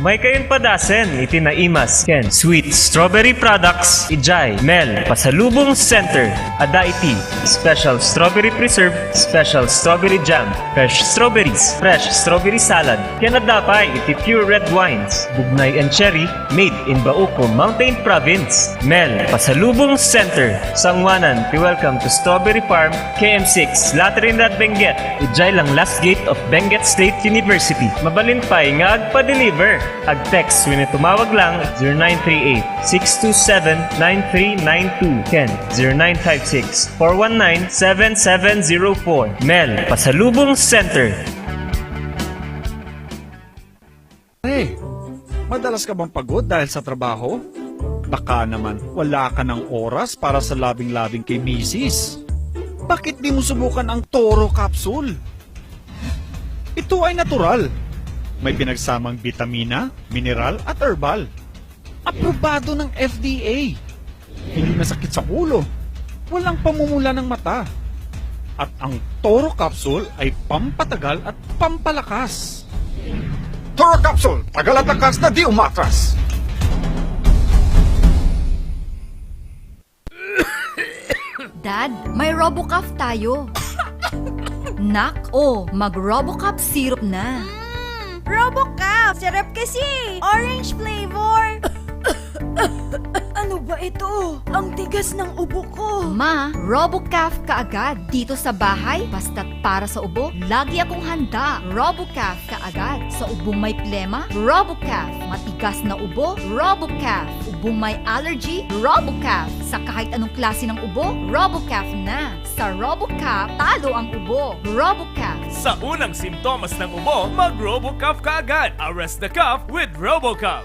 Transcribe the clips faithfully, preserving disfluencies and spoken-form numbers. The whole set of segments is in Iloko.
Maikayun padasen iti naimas ken sweet strawberry products idiay Mel Pasalubong Center. Adda iti special strawberry preserve, special strawberry jam, fresh strawberries, fresh strawberry salad, ken adda pay iti pure red wines, Bugnay and Cherry, made in Bauco, Mountain Province. Mel Pasalubong Center, sanguanan ti Welcome to Strawberry Farm, K M six, La Trinidad, Benguet, idiay lang last gate of Benguet State University. Mabalin pay nga agpa-deliver. Ag-text wenno tumawag lang zero nine three eight, six two seven, nine three nine two ken zero nine five six, four one nine, seven seven zero four. Mel Pasalubong Center. Hey, madalas ka bang pagod dahil sa trabaho? Baka naman wala ka ng oras para sa labing-labing kay misis. Bakit di mo subukan ang Toro Capsule? Ito ay natural. May pinagsamang bitamina, mineral at herbal. Aprobado ng F D A. Hindi masakit sa ulo. Walang pamumula ng mata. At ang Toro Capsule ay pampatagal at pampalakas. Toro Capsule, tagal at lakas na di umatras. Dad, may Robocough tayo. Nak, o, mag-Robocough syrup na. Mm, Robocough! Sarap kasi! Orange flavor! Ano ba ito? Ang tigas ng ubo ko! Ma, Robocough ka agad. Dito sa bahay, basta't para sa ubo, lagi akong handa. Robocough ka agad. Sa ubong may plema, Robocough. Matigas na ubo, Robocough. Ubong may allergy, Robocough. Sa kahit anong klase ng ubo, Robocough na. Sa Robocough, talo ang ubo. Robocough. Sa unang simptomas ng ubo, mag-Robocough ka agad. Arrest the cough with Robocough.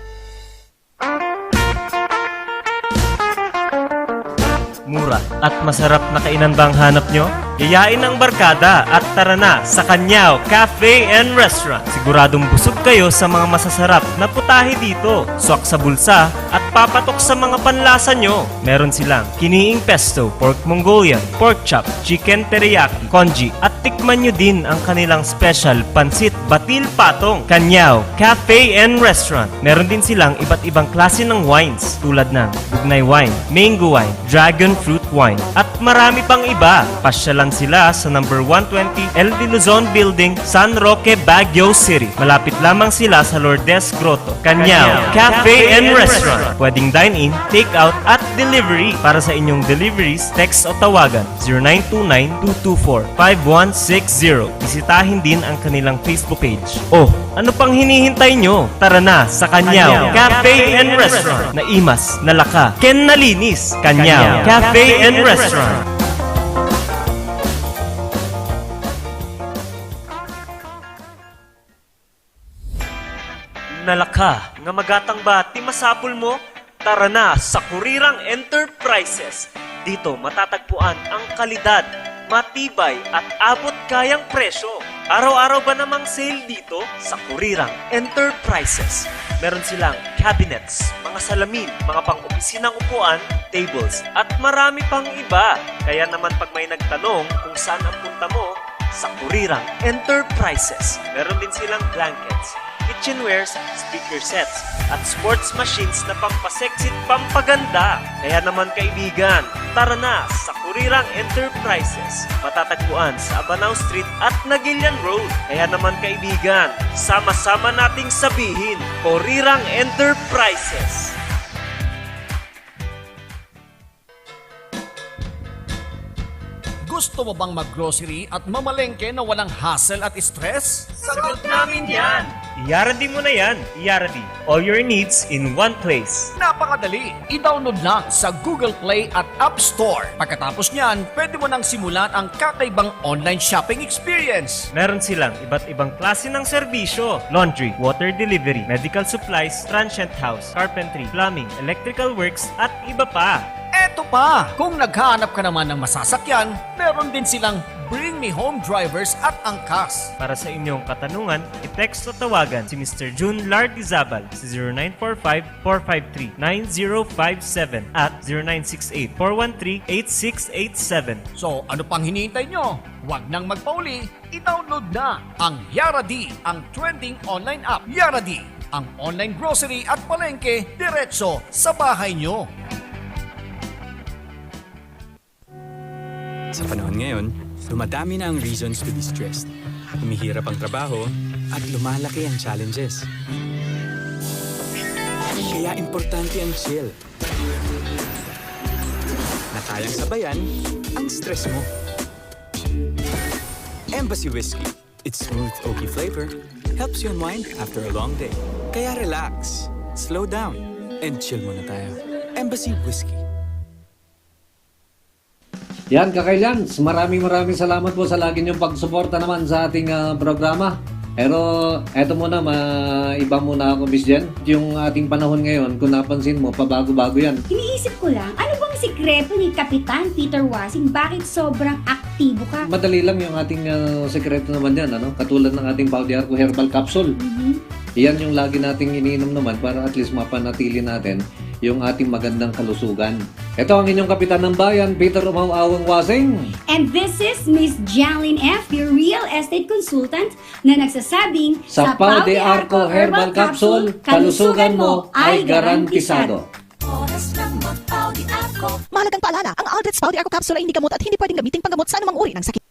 Mura at masarap na kainan ba ang hanap nyo? Yayain ang barkada at tara na sa Kanyao Cafe and Restaurant. Siguradong busog kayo sa mga masasarap na putahe dito. Swak sa bulsa at papatok sa mga panlasa nyo. Meron silang kiniing pesto, pork Mongolian, pork chop, chicken teriyaki, congee, at tikman nyo din ang kanilang special pansit batil patong. Kanyao Cafe and Restaurant. Meron din silang iba't ibang klase ng wines tulad ng bugnay wine, mango wine, dragon fruit wine, at marami pang iba. Pasyalan sila sa number one twenty L de Luzon Building, San Roque, Baguio City. Malapit lamang sila sa Lourdes Grotto. Kanyao Cafe and Restaurant. Pwedeng dine-in, take-out, at delivery. Para sa inyong deliveries, text o tawagan zero nine two nine two two four five one six zero. Bisitahin din ang kanilang Facebook page. Oh, ano pang hinihintay nyo? Tara na sa Kanyao Cafe and Restaurant. Naimas, nalaka, ken nalinis. Kanyao Cafe and Restaurant. Nalaka nga magatang ba ti masapul mo? Tara na sa Kurirang Enterprises. Dito matatagpuan ang kalidad, matibay at abot kayang presyo. Araw-araw ba namang sale dito? Sa Kurirang Enterprises, meron silang cabinets, mga salamin, mga pang-opisinang upuan, tables, at marami pang iba. Kaya naman pag may nagtanong kung saan ang punta mo, sa Kurirang Enterprises, meron din silang blankets, kitchenwares, speaker sets, at sports machines na pampasexy at pampaganda. Kaya naman kaibigan, tara na sa Kurirang Enterprises. Matatagpuan sa Abanao Street at Naguilian Road. Kaya naman kaibigan, sama-sama nating sabihin, Kurirang Enterprises. Gusto mo bang mag-grocery at mamalengke na walang hassle at stress? Sagot namin yan! Yaradi mo na yan! Yaradi. All your needs in one place. Napakadali! I-download lang sa Google Play at App Store. Pagkatapos niyan, pwede mo nang simulan ang kakaibang online shopping experience. Meron silang iba't ibang klase ng serbisyo, laundry, water delivery, medical supplies, transient house, carpentry, plumbing, electrical works, at iba pa. Eto pa, kung naghahanap ka naman ng masasakyan, meron din silang Bring Me Home Drivers at Angkas. Para sa inyong katanungan, i-text o tawagan si Mister Jun Lardizabal sa zero nine four five, four five three, nine zero five seven at zero nine six eight, four one three, eight six eight seven. So, ano pang hinihintay nyo? Huwag nang magpauli, i-download na ang Yaradi, ang trending online app. Yaradi, Ang online grocery at palengke diretso sa bahay nyo. Sa panahon ngayon, dumadami na ang reasons to be stressed. Humihirap ang trabaho at lumalaki ang challenges. Kaya importante ang chill. Na kayang sabayan ang stress mo. Embassy Whiskey. Its smooth oaky flavor helps you unwind after a long day. Kaya relax, slow down, and chill muna tayo. Embassy Whiskey. Yan, Kakailians, maraming maraming salamat po sa lagi niyong pagsuporta naman sa ating, ah, programa. Pero eto muna, ma-, iba muna ako, Miss Jen. Yung ating panahon ngayon, kung napansin mo, pabago-bago yan. Iniisip ko lang, ano bang sikreto ni Kapitan Peter Wasing? Bakit sobrang aktibo ka? Madali lang yung ating, ah, sikreto naman yan, ano? Katulad ng ating Pau de Arco Herbal Capsule. Mhm. Yan yung lagi nating iniinom naman para at least mapanatili natin yung ating magandang kalusugan. Ito ang inyong kapitan ng bayan, Peter Umaw-awang Wasing. And this is Miss Jaline F., your real estate consultant na nagsasabing, sa Pau de Arco Herbal Capsule, kalusugan mo ay garantisado. Oras ng magpau di ako. Mahalagang paalala, ang Aldrich Pau de Arco Capsule ay hindi gamot at hindi pwedeng gamitin panggamot sa anumang uri ng sakit.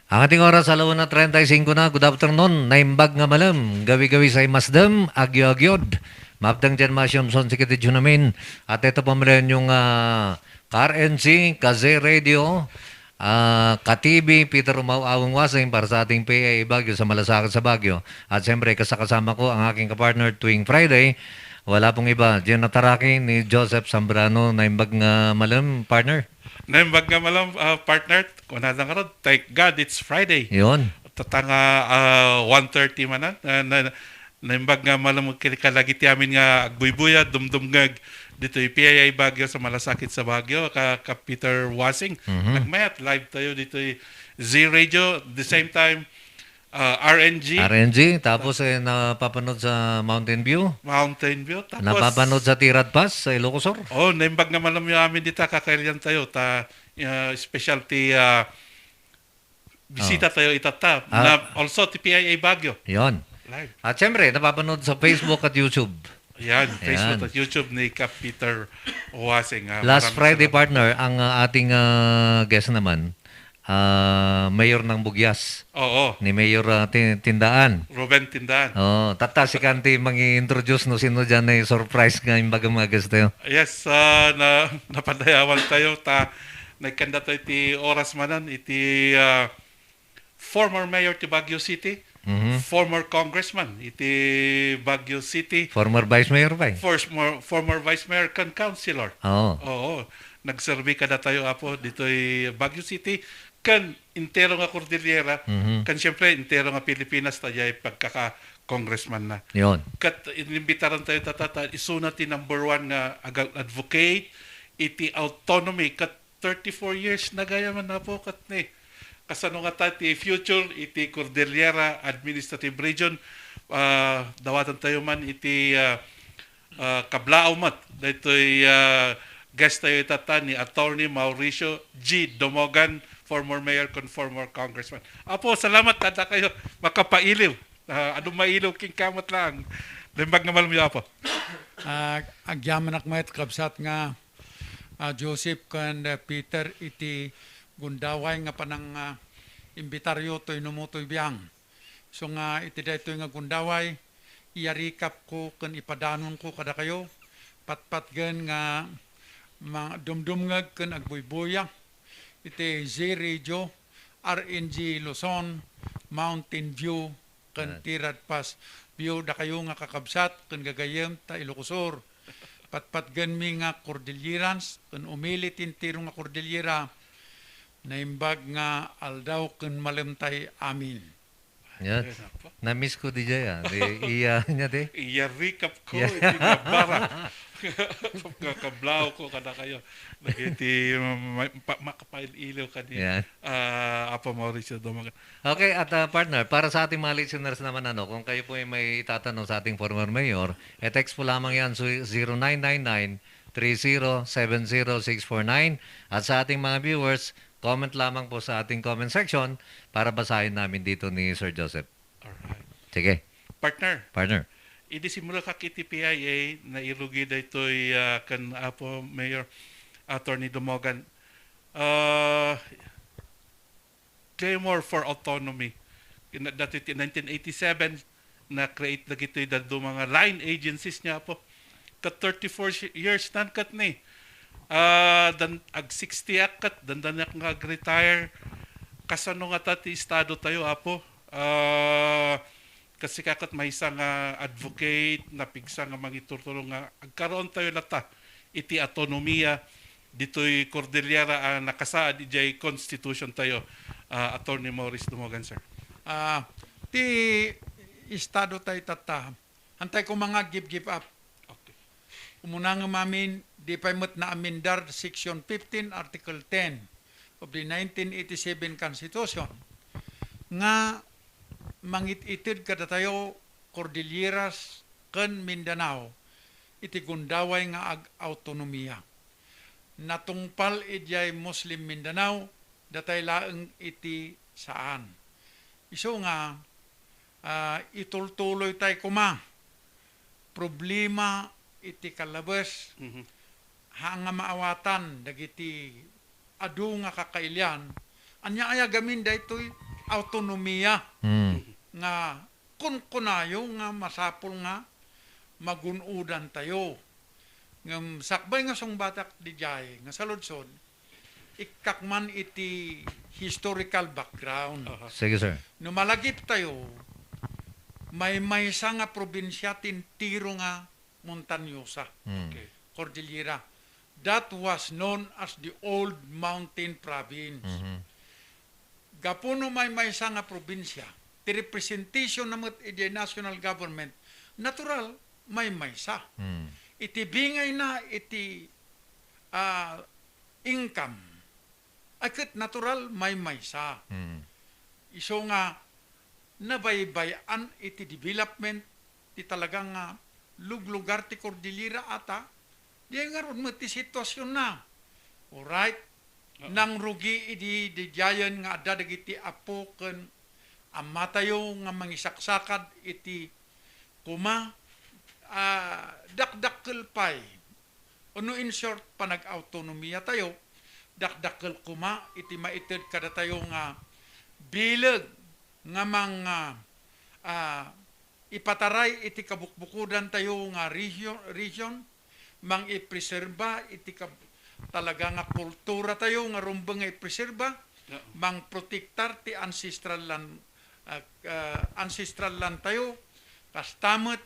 Ang ating oras, ala una treinta y cinco na. Good afternoon. Naimbag nga malem, gawi-gawi sa imasdem, agyo-agyod. Mapteng dyan, masyom son sikit di Junamin. At ito, pamilihan yung, ah, ka-R N C, ka-Z Radio, ah, ka-T V, Peter Umaw-awang Wasing para sa ating P I A Baguio sa Malasakit sa Baguio. At siyempre, kasakasama ko ang aking kapartner tuwing Friday. Wala pong iba, Gina Taraki ni Joseph Zambrano. Naimbag nga malem, partner. Naimbag nga malem, ah, partner. Kuna na nga rod, thank God it's Friday. Yun. Tatanga, ah, one thirty manan, ah, na, naimbag nga malem ket kalagiti amin nga agbuybuya, dumdumngeg ditoy P I A Baguio sa Malasakit sa Baguio, ka, ka Peter Wasing. Mhm. Nagmayat, live tayo ditoy Z Radio. The same time, ah, R N G. R N G, tapos, eh, napapanood sa Mountain View. Mountain View, tapos napapanood sa Tirad Pass, sa Ilocos Sur. Oh, naimbag nga malem amin dita, kakailian tayo, ta, ah, specialty, ah, bisita tayo itatta. Ah. Na also ti P I A Baguio. Yon. Live. At syempre, napapanood sa Facebook at YouTube. Yan, Facebook at YouTube ni Kap Peter Wasing, ah, last Friday, partner, ang, ah, ating, ah, guest naman, ah, Mayor ng Bugyas. Oo. Ni Mayor, ah, Ti-, Tindaan. Ruben Tindaan. Oo, tatta, sika ti mangi-introduce no sino dyan ay surprise nga imbaga mga guest tayo. Yes, ah, na, napadayawan tayo, ta, nagkanda tayo ti oras manan, iti, ah, former mayor ti Baguio City, Mhm. former congressman iti Baguio City, former vice mayor pa eh. Former, former vice mayor kan councilor. Oo. Oo. Nagserbi kada tayo, Apo, ditoy Baguio City, kan entero nga Cordillera, Mhm. kan siyempre entero nga Pilipinas, ta diay pagkaka-congressman na. Yon. Kat inimbitaran tayo tatata, isuna ti number one nga agal-, advocate iti autonomy, kat thirty-four years na gayam, Apo, ket ni, kasano ngata ti future iti Cordillera Administrative Region? Ah, dawatan tayo man iti, ah, ah, kablaaw met daytoy, ah, guest tayo itata ni Attorney Mauricio G. Domogan, former mayor ken former congressman. Apo, salamat, adda kayo makapailiw. Ah, adu mailiw kenka met lang. Naimbag nga malem, Apo. Ah, agyamanak met, kabsat, nga ah, Joseph ken, ah, Peter iti gundaway nga panang, ah, imbitaryo toy numo toy biang. Isu nga iti daytoy nga gundaway, iyarikapko ken ipadanonko kadakayo, patpatgen nga ma-, dumdumngeg ken agbuybuya iti Z Radio, R N G Luzon, Mountain View, ken Yan. Tirad Pass. View dakayo nga kakabsat ken gagayyem ta Ilocos Sur. Patpatgenmi nga Cordillerans ken umili ti entero nga Cordillera. Naimbag nga aldaw ken malem tay amin. Yan. Ay, nako. Na-miss ko di jay, ah. Di, iya, niya, di? Iya recap ko, Yan. iti nga bara. Nga kablaaw ko kada kayo. Nagiti, ma-, ma-, pa-, makapail-iliw ka di. Yan. Ah, Apo Mauricio Dumagan. Okay, at, ah, partner, para sa ating mga listeners naman, ano, kung kayo po ay may itatanong sa ating former mayor, eh, text po lamang yan sa zero nine nine nine, three zero seven zero six four nine. At sa ating mga viewers, comment lamang po sa ating comment section para basahin namin dito ni Sir Joseph. Alright. Sige. Partner. Partner. Idi simrekak iti P I A, nairugi daytoy, ah, ken Apo Mayor Attorney Dumogan. Ah, clamor for autonomy. Ina-, dati ti nineteen eighty-seven, na-create dagitoy dadduma nga line agencies nga, Apo. Ket thirty-four shi-, years nan ket ni. Ah, dan-, ag sixty ak ket dandanak nga ag-retire. Kasano ngata ti estado tayo, Apo? Ah, kasi ka ket maysa nga advocate, napigsa nga mangiturturong nga agkaroon tayo latta iti autonomia ditoy Cordillera a nakasaad idiay Constitution tayo, ah, Attorney Maurice Dumogan, sir. Ah, ti estado tayo tatta, antay ko mga give, give up. Okay. Umuna nga mamin, di pay met naamendar Section fifteen, Article ten of the nineteen eighty-seven Constitution nga mangit-ited kadatayo Cordilleras ken Mindanao iti gundaway nga ag-autonomia. Natungpal idiay Muslim Mindanao, datay laeng iti saan. Isu nga, ah, itultuloy tay koma problema iti kalabes, mhm, ha nga maawatan dagiti adu nga kakailian. Ania aya gamin daytoy autonomia, mm, nga kunkunayo nga masapul nga magun-odantayo. Ngem sakbay nga sungbatak didiay nga saludsod, ikkak man iti historical background. Aha. Sige, sir. No malagiptayo, maymaysa nga probinsia ti entero nga montanyosa. Hmm. Okay. Cordillera. That was known as the Old Mountain Province. Mhm. Gapu no maymaysa nga probinsia, ti representation na met iti national government, natural, maymaysa. Hmm. Iti bingay na iti, ah, income, ay ket natural, maymaysa. Hmm. Isu nga nabaybay-an iti development ti talaga nga luglugar ti Cordillera ata, di ngarud met ti situasionna. Alright, oo, nangrugi idi didiayen nga adda dagiti apo ken amatayo nga mangisaksakad iti koma, ah, dakdakkel pay. Ono, in short, panag-autonomia tayo, dakdakkel koma iti maited kadatayo nga bileg nga mang, ah, ah, ipataray iti kabukbukodan tayo nga regio-, region, mangipreserba iti kab-, talaga nga kultura tayo nga rumbeng nga ipreserba, yeah, mangprotektar ti ancestral land, ah, ah, ancestral land tayo, kasta met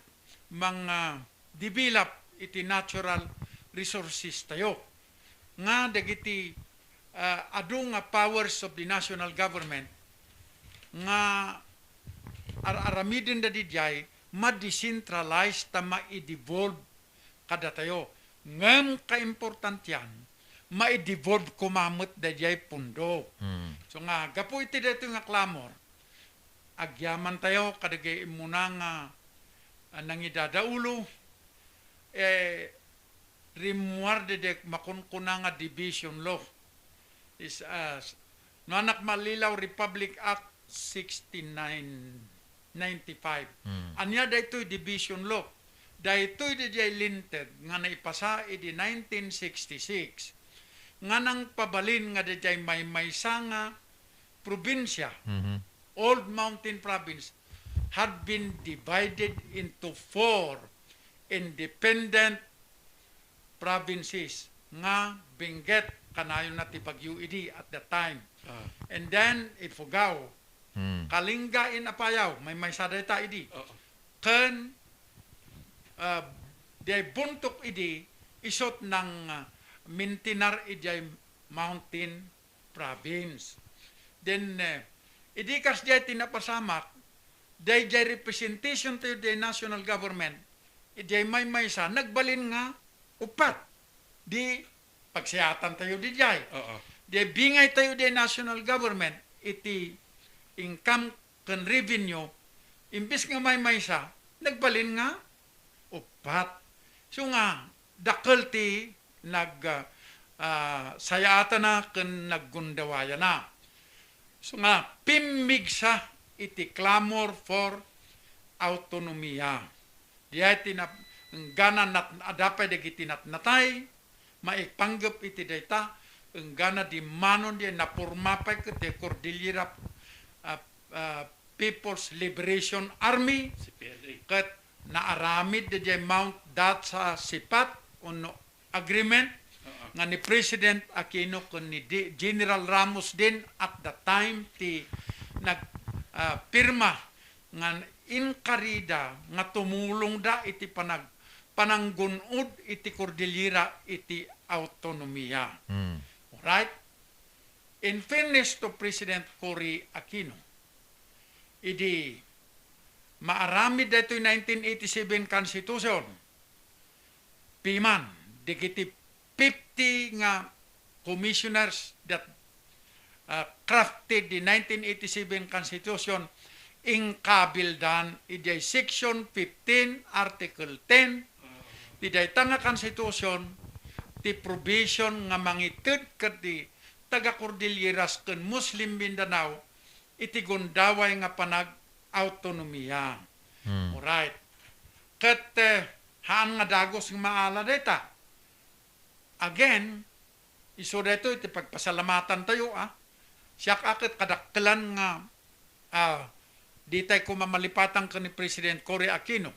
mang, ah, develop iti natural resources tayo. Nga dagiti, ah, adu nga powers of the national government nga ar-aramidenda didiay, ma-decentralize ta ma-devolve kadatayo. Ngem kaimportantian, ma-devolve koma met daydiay pundo. Hmm. So nga, gapu iti daytoy nga clamor, agyaman tayo kadagiti immuna nga, ah, nangidadaulo, eh, rimmuar daydiay makunkuna nga division law. Is, ah, no anak malilaw, Republic Act sixty-nine ninety-five. Hmm. Ania daytoy division law? Daytoy daydiay linteg nga naipasa idi nineteen sixty-six nga nangpabalin nga daydiay maymaysa nga probinsia, mhm, Old Mountain Province, had been divided into four independent provinces nga Benguet, kanayon na ti Baguio idi at that time. Ah. And then, Ifugao, hmm, Kalinga in Apayao, maymaysa dayta idi. Oo. Ken, ah, diay Bontoc idi, isut' nang, ah, mintinar idiay Mountain Province. Then, eh, idi kasdiay ti napasamak, daydiay representation tayo diay national government, idiay maymaysa, nagbalin nga upat. Di pagsiatan tayo didiay. Oo. Di bingay tayo diay national government, iti income ken revenue, imbes nga maymaysa, nagbalin nga upat. So nga, dakkel ti nag, ah, sayaatana ken naggundawayana. So nga, pimmigsa iti clamor for autonomia. Diay ti nap-, enggana nat-, adda pay dagiti natnatay, maipanggep iti dayta, enggana dimmanon diay napurma pay ket diay Cordillera, ah, ah, People's Liberation Army, C P L A. Ket naaramid diay Mount Dacha Sipat wenno agreement Oo. nga ni President Aquino ken ni Di-, General Ramos din at the time ti nag, ah, pirma nga inkarida nga tumulongda iti panag-, pananggun-od iti Cordillera iti autonomia. Mm. Alright? In fairness to President Cory Aquino, idi maaramid daytoy nineteen eighty-seven Constitution, piman dagiti fifty nga commissioners that, uh, crafted the nineteen eighty-seven Constitution, inkabildan idiay Section fifteen, Article ten, ti dayta nga Constitution, ti provision nga mangited ket ti taga-Cordilleras ken Muslim Mindanao iti gundaway nga panag-autonomia. Hmm. Alright. Ket, eh, haan nga dagus nga maala dayta. Again, isu daytoy ti pagpasalamatan tayo, ah. Siak a ket kadakkelan nga, ah, ditay ko mamalipatan ken ni President Cory Aquino.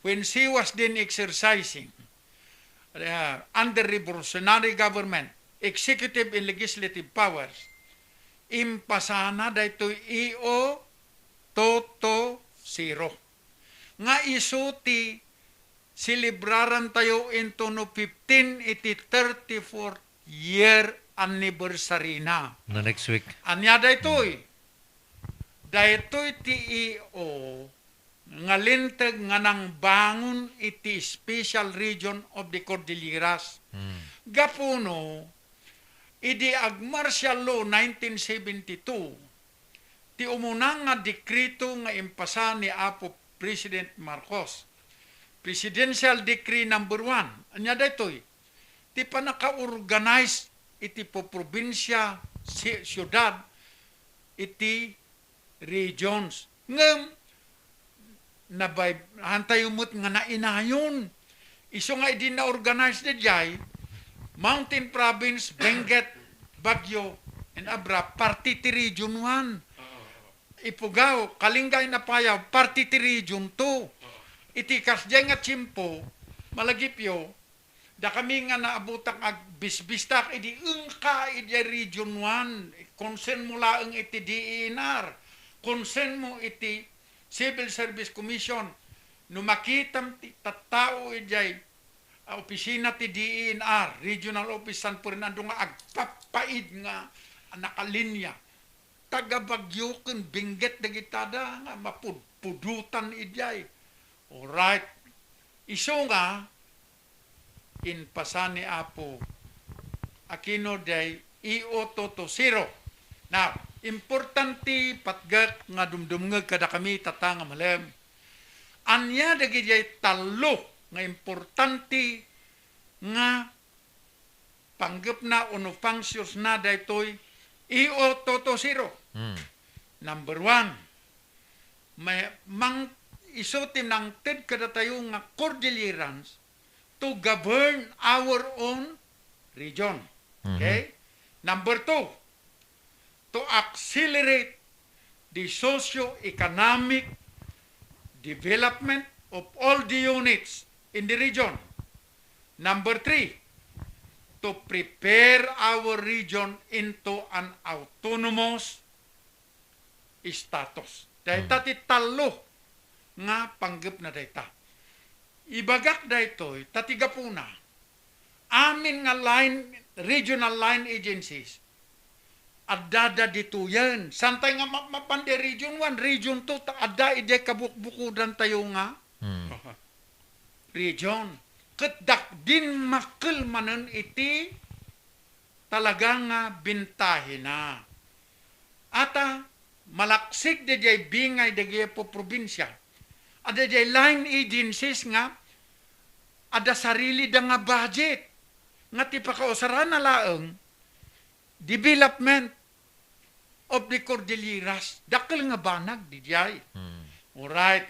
When she was then exercising, uh, under revolutionary government, executive and legislative powers, impasana daytoy E O two two zero. Nga isu ti selebraran tayo intono fifteen iti thirty-fourth year anniversary na. The next week. Ania daytoy? Daytoy ti E O nga linteg nga nangbangon iti Special Region of the Cordilleras. Mm. Gapuno, idi ag-martial law nineteen seventy-two, ti umuna nga dekreto nga impasa ni Apo President Marcos, Presidential Decree number one. Ania daytoy? Ti pannaka-organize iti poprobinsia, si-, siudad, iti regions. Ngem, nabay-, hantayo met nga nainayon. Isu nga idi na-organize daydiay, Mountain Province, Benguet, Baguio, and Abra, parte ti Region one. Ifugao, Kalinga, Apayao, parte ti Region two. Iti kasdiay nga tiempo, malagipyo, dakami nga naabutak agbisbistak idi engka idiay Region one, concern mo laeng iti D E N R, concern mo iti Civil Service Commission. No makitam ti tattao idiay, ah, opisina ti D E N R, Regional Office San Fernando nga agpappaid nga nakalinya, taga Baguio ken Benguet dagitada nga mapudpudutan idiay. Alright. Isu nga, impasa ni Apo Aquino diay E O two two zero. Now, importante, patgek, nga dumdumngeg kadakami tatta nga malem. Ania dagidiay tallo nga importante nga panggepna wenno functions na daytoy E O two two zero? Hmm. Number one, may, mang, isu ti nangted kadatayo nga Cordillerans to govern our own region. Mhm. Okay? Number two, to accelerate the socio-economic development of all the units in the region. Number three, to prepare our region into an autonomous status. Dayta Hmm. ti tallo nga panggepna dayta. Ibagak daytoy, ta ti gapuna, amin nga line, regional line agencies, adda da ditoyen. Santay nga mapmapan di Region one, Region two, ta adda idiay kabukbukodan tayo nga Hmm. region. Ket dakdin makkel manen iti talaga nga bintahina. Ata, malaksik daydiay bingay dagiti probinsya. Adda daydiay line agencies nga adda sarilida nga budget nga ti pakausarana laeng development of the Cordilleras. Dakkel nga banag daydiay. Hmm. Alright.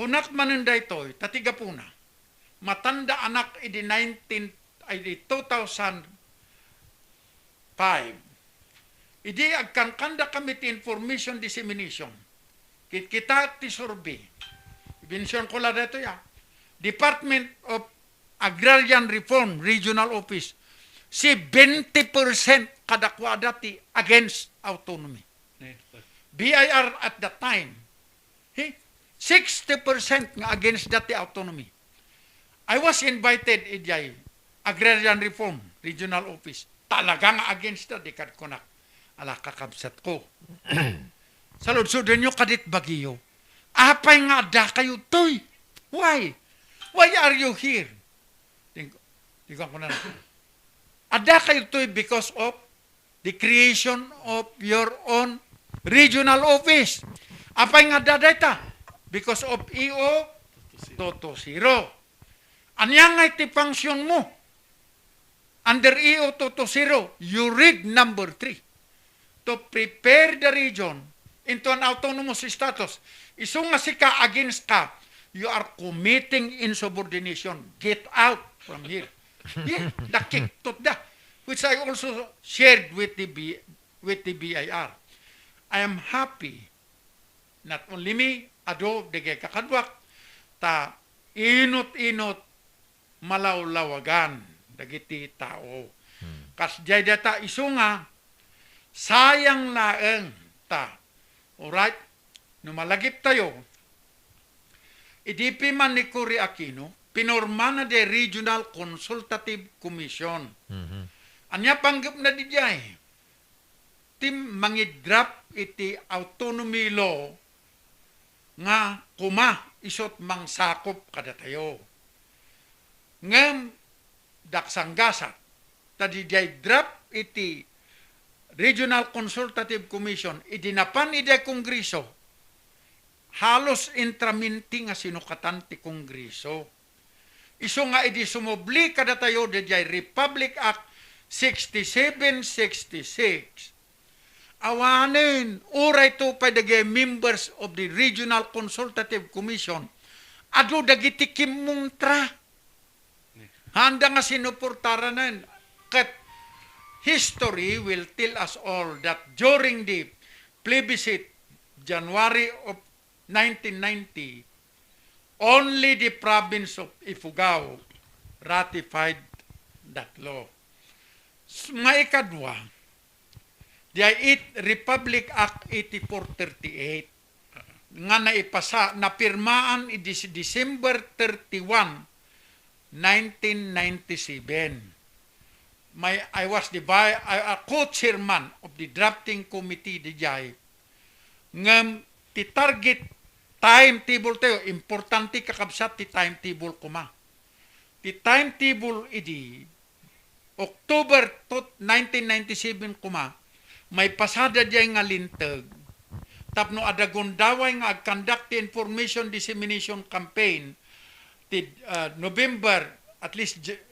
Kunak manen daytoy, ta ti gapuna, matandaanak idi nineteen, ay, idi two thousand five. Idi agkankanda kami ti information dissemination, kitkitaek ti survey. Ibinsion ko la daytoy, ah. Department of Agrarian Reform Regional Office, seventy percent kadakuada ti against autonomy. B I R at that time, he, sixty percent nga against dati autonomy. I was invited idiay Agrarian Reform Regional Office. Talaga nga against da, di kad kunak, "Ala, kakabsat ko, saludsodennyo kadit bagiyo. Apay nga adda kayo toy? Why? Why are you here?" Ting-, tingko ko na, "Adda kayo toy because of the creation of your own regional office." Apay nga adda dayta? Because of E O two two zero. Ania nga iti function mo under E O two two zero? You read number three. To prepare the region into an autonomous status. Isu nga sika against ka, you are committing insubordination. Get out from here. Yeah, the kick to the, which I also shared with the B, with the B I R. I am happy, not only me, adu dagiti kakaduak, ta inut-inut malawlawagan dagiti tao. Hmm. Kasdiay dayta isu nga, sayang laeng ta, alright, no malagiptayo, idi piman ni Cory Aquino, pinormana di Regional Consultative Commission. Mhm. Ania panggepna didiay? Ti mangidraft iti autonomy law nga koma isut mangsakop kadatayo. Ngem daksanggasat, ta didiay draft iti Regional Consultative Commission, idi napan idiay Kongreso, halos intraminti nga sinukatan ti Kongreso. Isu nga idi sumubli kadatayo didiay Republic Act sixty-seven sixty-six, awanen, uray to pay dagiti members of the Regional Consultative Commission, adu dagiti kimmuntra. Haanda nga sinuportaranen. Ket history will tell us all that during the plebiscite, January of nineteen ninety, only the province of Ifugao ratified that law. S-, maikadua, diay it-, Republic Act eighty-four thirty-eight nga naipasa, napirmaan idi December thirty-one, nineteen ninety-seven. My, I was the vi-, I, a co-chairman of the drafting committee didiay. Ngem ti target timetable tayo, importante, kakabsat, ti timetable koma. Ti timetable idi October to, nineteen ninety-seven koma, maipasada diay nga linteg tapno adda gundaway nga agkandak ti information dissemination campaign ti, ah, November, at least J-,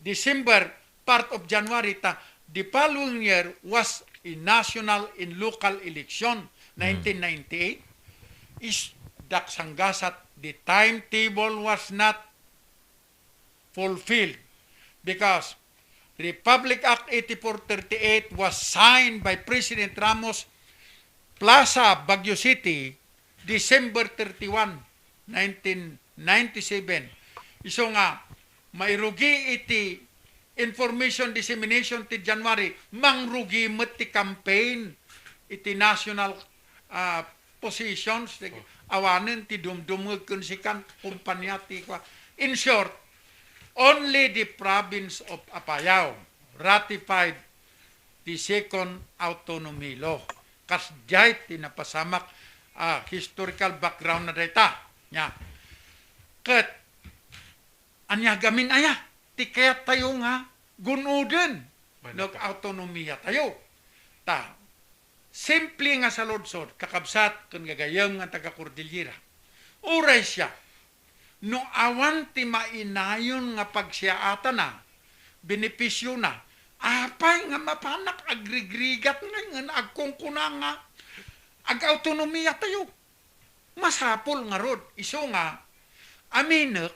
December, part of January, ta the following year was a national and local election, Hmm. nineteen ninety-eight. Is daksanggasat, the timetable was not fulfilled because Republic Act eighty-four thirty-eight was signed by President Ramos Plaza, Baguio City, December thirty-one, nineteen ninety-seven. Isu nga, mairugi iti information dissemination ti January, mangrugi met ti campaign iti national, ah, positions, ti awanen ti dumdumngeg ken sikan, kumpanya ti kua. In short, only the province of Apayao ratified the second autonomy law. Kasdiay ti napasamak, ah, historical background na dayta. Nya. Ket, ania gamin aya ti kayat tayo nga gun-oden no ag-autonomiya tayo? Ta, simple nga saludsod, kakabsat ken gagayyem nga taga-Cordillera. Uray siak, no awan ti mainayon nga pagsiaatana, benepisiona, apay nga mapanak agrigrigat nga, nga agkunkuna nga ag-autonomiya tayo? Masapul ngarud, isu nga aminek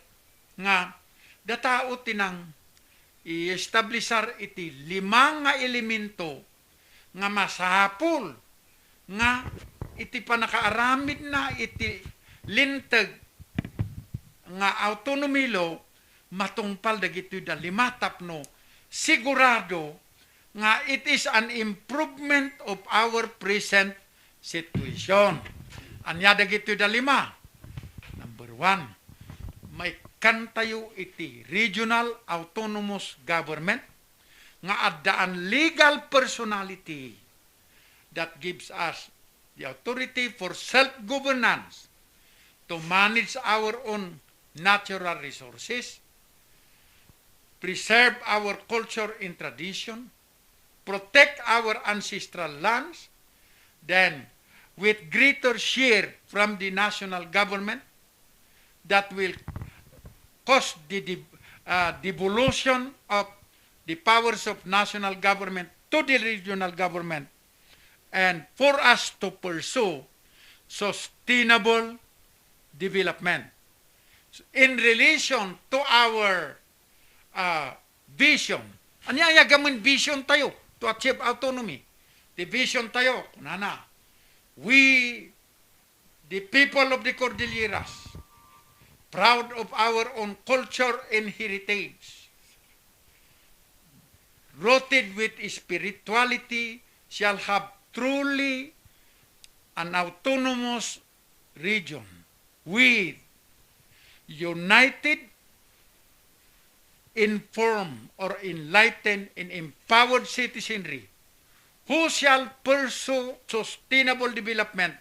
nga datayo ti nang i-establisar iti lima nga elemento nga masapul nga iti pannakaaramidna iti linteg nga autonomy law, matungpal dagitoy da lima tapno sigurado nga it is an improvement of our present situation. Ania dagitoy da lima? Number one, maikkantayo iti regional autonomous government nga addaan legal personality that gives us the authority for self-governance to manage our own natural resources, preserve our culture and tradition, protect our ancestral lands, then with greater share from the national government that will cause the de-, uh, devolution of the powers of national government to the regional government and for us to pursue sustainable development. In relation to our, uh, vision, ania, ania gamin vision tayo to achieve autonomy? The vision tayo, kunana, we, the people of the Cordilleras, proud of our own culture and heritage, rooted with spirituality, shall have truly an autonomous region with united, informed, or enlightened and empowered citizenry who shall pursue sustainable development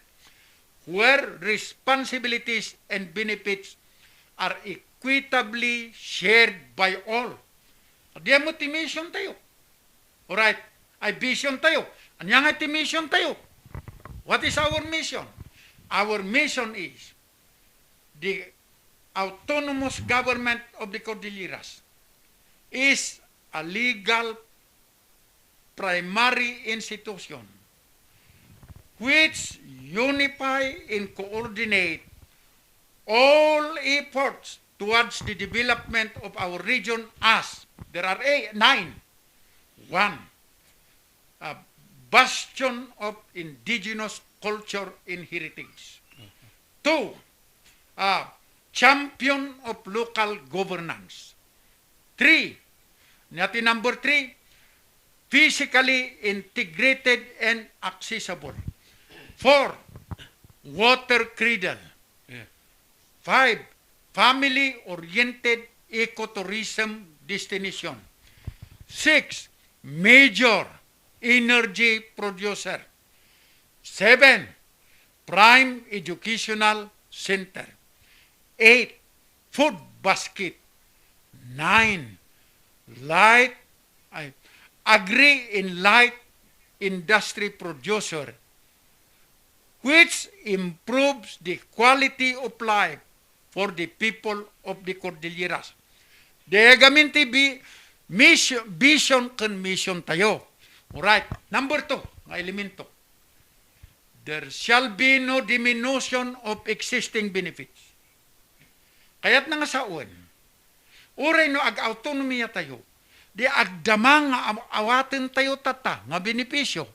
where responsibilities and benefits are equitably shared by all. Ania met ti mission tayo? Alright, ay vision tayo. Ania nga ti mission tayo? What is our mission? Our mission is the autonomous government of the Cordilleras is a legal primary institution which unify and coordinate all efforts towards the development of our region as there are eight, nine. One, a bastion of indigenous culture and heritage. Two, a champion of local governance. Three, ania ti number three, physically integrated and accessible. Four, water cradle. Yeah. Five, family-oriented ecotourism destination. Six, major energy producer. Seven, prime educational center. Eight, food basket. Nine, light, ay, agri and light industry producer, which improves the quality of life for the people of the Cordilleras. Dayta gamin ti bi-, mission, vision ken mission tayo. Alright, number two nga elemento. There shall be no diminution of existing benefits. Kayatna nga sawen, uray no ag-autonomia tayo, di agdama nga aw-, awaten tayo tatta nga benepisio.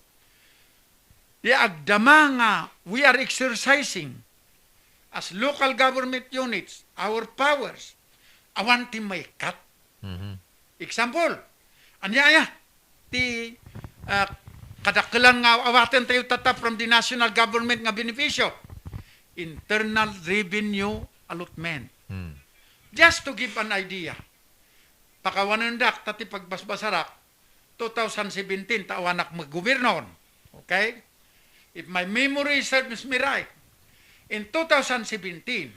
Di agdama nga we are exercising as local government units our powers, awan ti maikkat. Mhm. Example, ania aya ti, ah, kadakkelan nga awaten tayo tatta from the national government nga benepisio? Internal revenue allotment. Hmm. Just to give an idea, pakawanendak ta ti pagbasbasarak, two thousand seventeen, ta awanak maggobiernon. Okay? If my memory serves me right, in two thousand seventeen,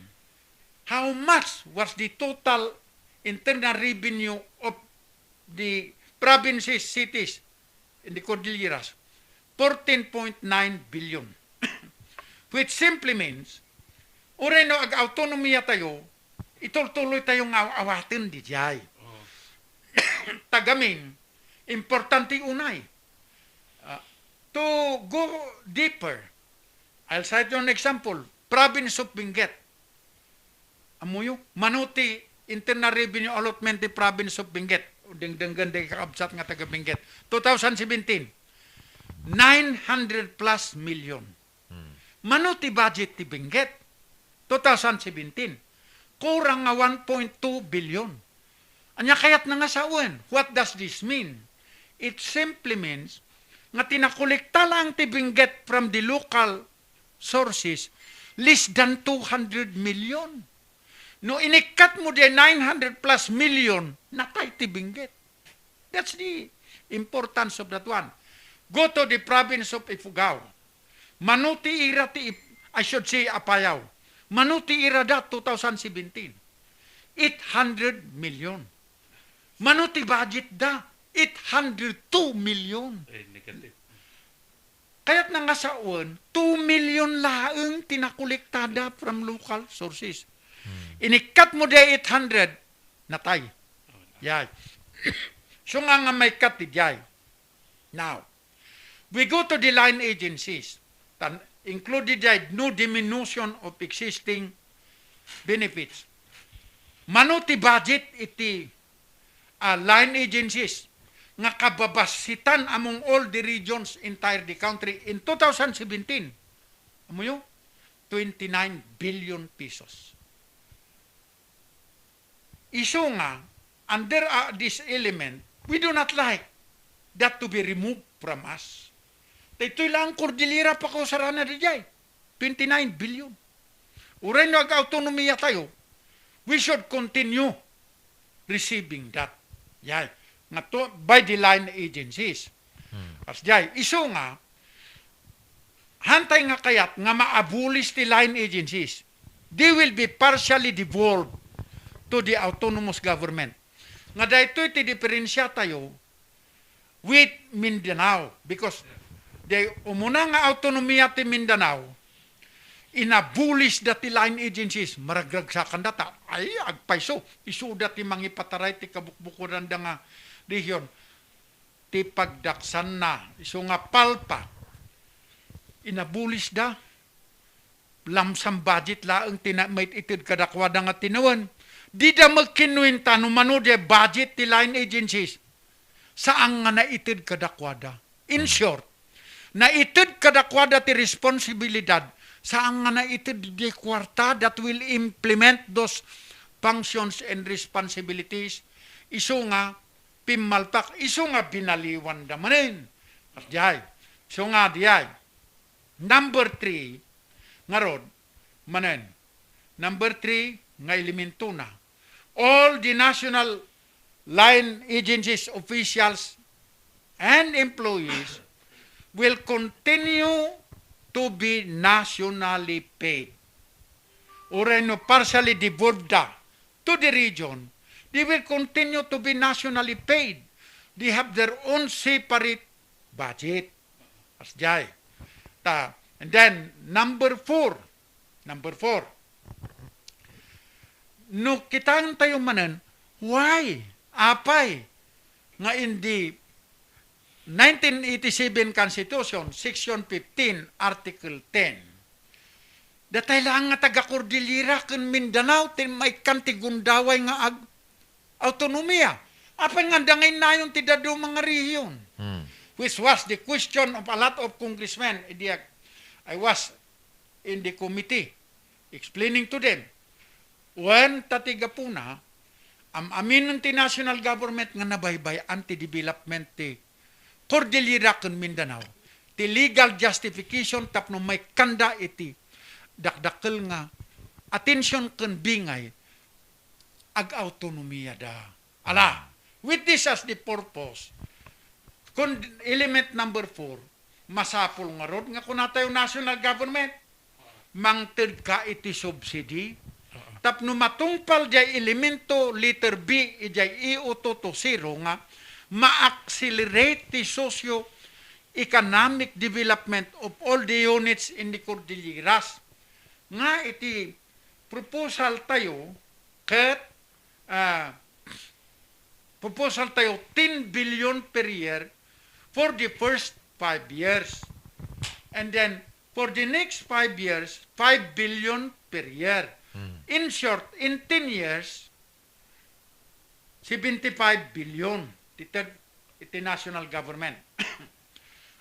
how much was the total internal revenue of the provinces, cities in the Cordilleras? Fourteen point nine billion. Which simply means, uray no ag-autonomia tayo, itultuloy tayo nga awaten diay. Oh. Ta gamin, importante unay. Ah, to go deeper, I'll cite you an example. province of Benguet. Ammoyo, mano ti internal revenue allotment ti province of Benguet? Dengdenggen dagiti kakabsat nga taga Benguet. Two thousand seventeen, nine hundred plus million. Hmm. Mano ti budget ti Benguet? Two thousand seventeen, kurang nga one point two billion. Ania kayatna nga sawen? What does this mean? It simply means nga ti nakolekta laeng ti Benguet from the local sources, less than two hundred million. No inikkat mo di nine hundred plus million, natay ti Benguet. That's the importance of that one. Go to the province of Ifugao. Mano ti ira ti Ip-, I should say, Apayao. Mano ti ira da two thousand seventeen? Eight hundred million. Mano ti budget da? Eight hundred two million. Eh, negative. Kayatna nga sawen, two million laeng ti nakolektada from local sources. Hmm. Inikkat mo di eight hundred, natay. Yay. So nga nga maikkat ti jay. Now, we go to the line agencies. Tan included diay no diminution of existing benefits. Mano ti budget iti, ah, line agencies nga kababasitan among all the regions entire the country in two thousand seventeen? Ammoyo, twenty-nine billion pesos. Isu nga, under, ah, this element, we do not like that to be removed from us. Daytoy laeng Cordillera pakausarana daydiay, twenty-nine billion. Uray no ag-autonomia tayo, we should continue receiving that. Yay. Nga to, by the line agencies. Hmm. Kasdiay, isu nga, hantay nga kayat nga ma-abolish ti line agencies. They will be partially devolved to the autonomous government. Nga daytoy ti diferensya tayo with Mindanao, because the umuna nga autonomia ti Mindanao, inabolish da ti line agencies, maragragsakanda ta, ay, agpayso, isuda ti mangipataray ti kabukbukodanda nga rehiyon. Ti pagdaksanna, isu nga PALPA, inabolish da. Lump sum budget laeng ti na-, maited kadakuada nga tinawen. Dida met kinuenta no mano diay budget ti line agencies. Saan nga naited kadakuada. In short, naited kadakuada ti responsibilidad. Saan nga naited diay kuarta that will implement those functions and responsibilities. Isu nga pimmalpak, isu nga binaliwanda manen. Diay. Isu nga diay. Number three, ngarud, manen. Number three, nga elementona. All the national line agencies, officials, and employees will continue to be nationally paid. Uray no partially devolved da to the region, they will continue to be nationally paid. They have their own separate budget. Kasdiay. Ta, and then, number four. Number four. No, kitaentayo manen, why? Apay nga in the nineteen eighty-seven Constitution, Section fifteen, Article ten, datay laeng nga taga-Cordillera ken Mindanao ti maikkan ti gundaway nga ag-, autonomia. Apay nga adda nga innayon ti dadduma nga rehiyon? Hmm. Which was the question of a lot of congressmen. Idi ag-, I was in the committee explaining to them. Wen, ta ti gapuna, am-aminen ti national government nga nabaybay-an ti development ti Cordillera ken Mindanao ti legal justification tapno maikkanda iti dakdakkel nga atension ken bingay ag-autonomiada. Ala, with this as the purpose, kun element number four, masapul ngarud nga kunatayo national government, mangted ka iti subsidy. Oo. Tapno matungpal diay elemento letter B, idiay E O two two zero nga ma-accelerate ti socio-economic development of all the units in the Cordilleras. Nga iti proposal tayo ket, ah, proposal tayo ten billion per year for the first five years. And then, For the next five years, five billion per year. Mm. In short, in ten years, seventy-five billion ti ted iti national government.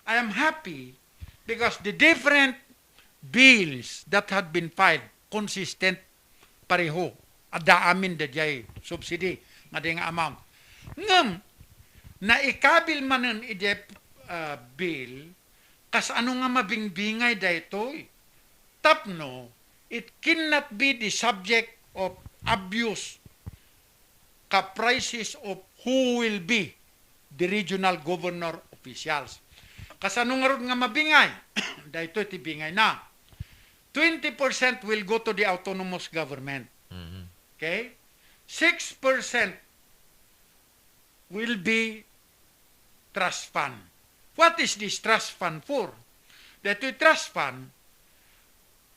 I am happy because the different bills that had been filed consistent, pareho, adda amin daydiay subsidy nga di nga amount. Ngem, naikabil manen idiay, ah, bill, kasano nga mabingbingay daytoy? Tapno, it cannot be the subject of abuse, caprices of who will be the regional governor officials. Kasano ngarud nga mabingay? Daytoy ti bingayna. Twenty percent will go to the autonomous government. Mhm. Okay? Six percent will be trust fund. What is this trust fund for? Daytoy trust fund,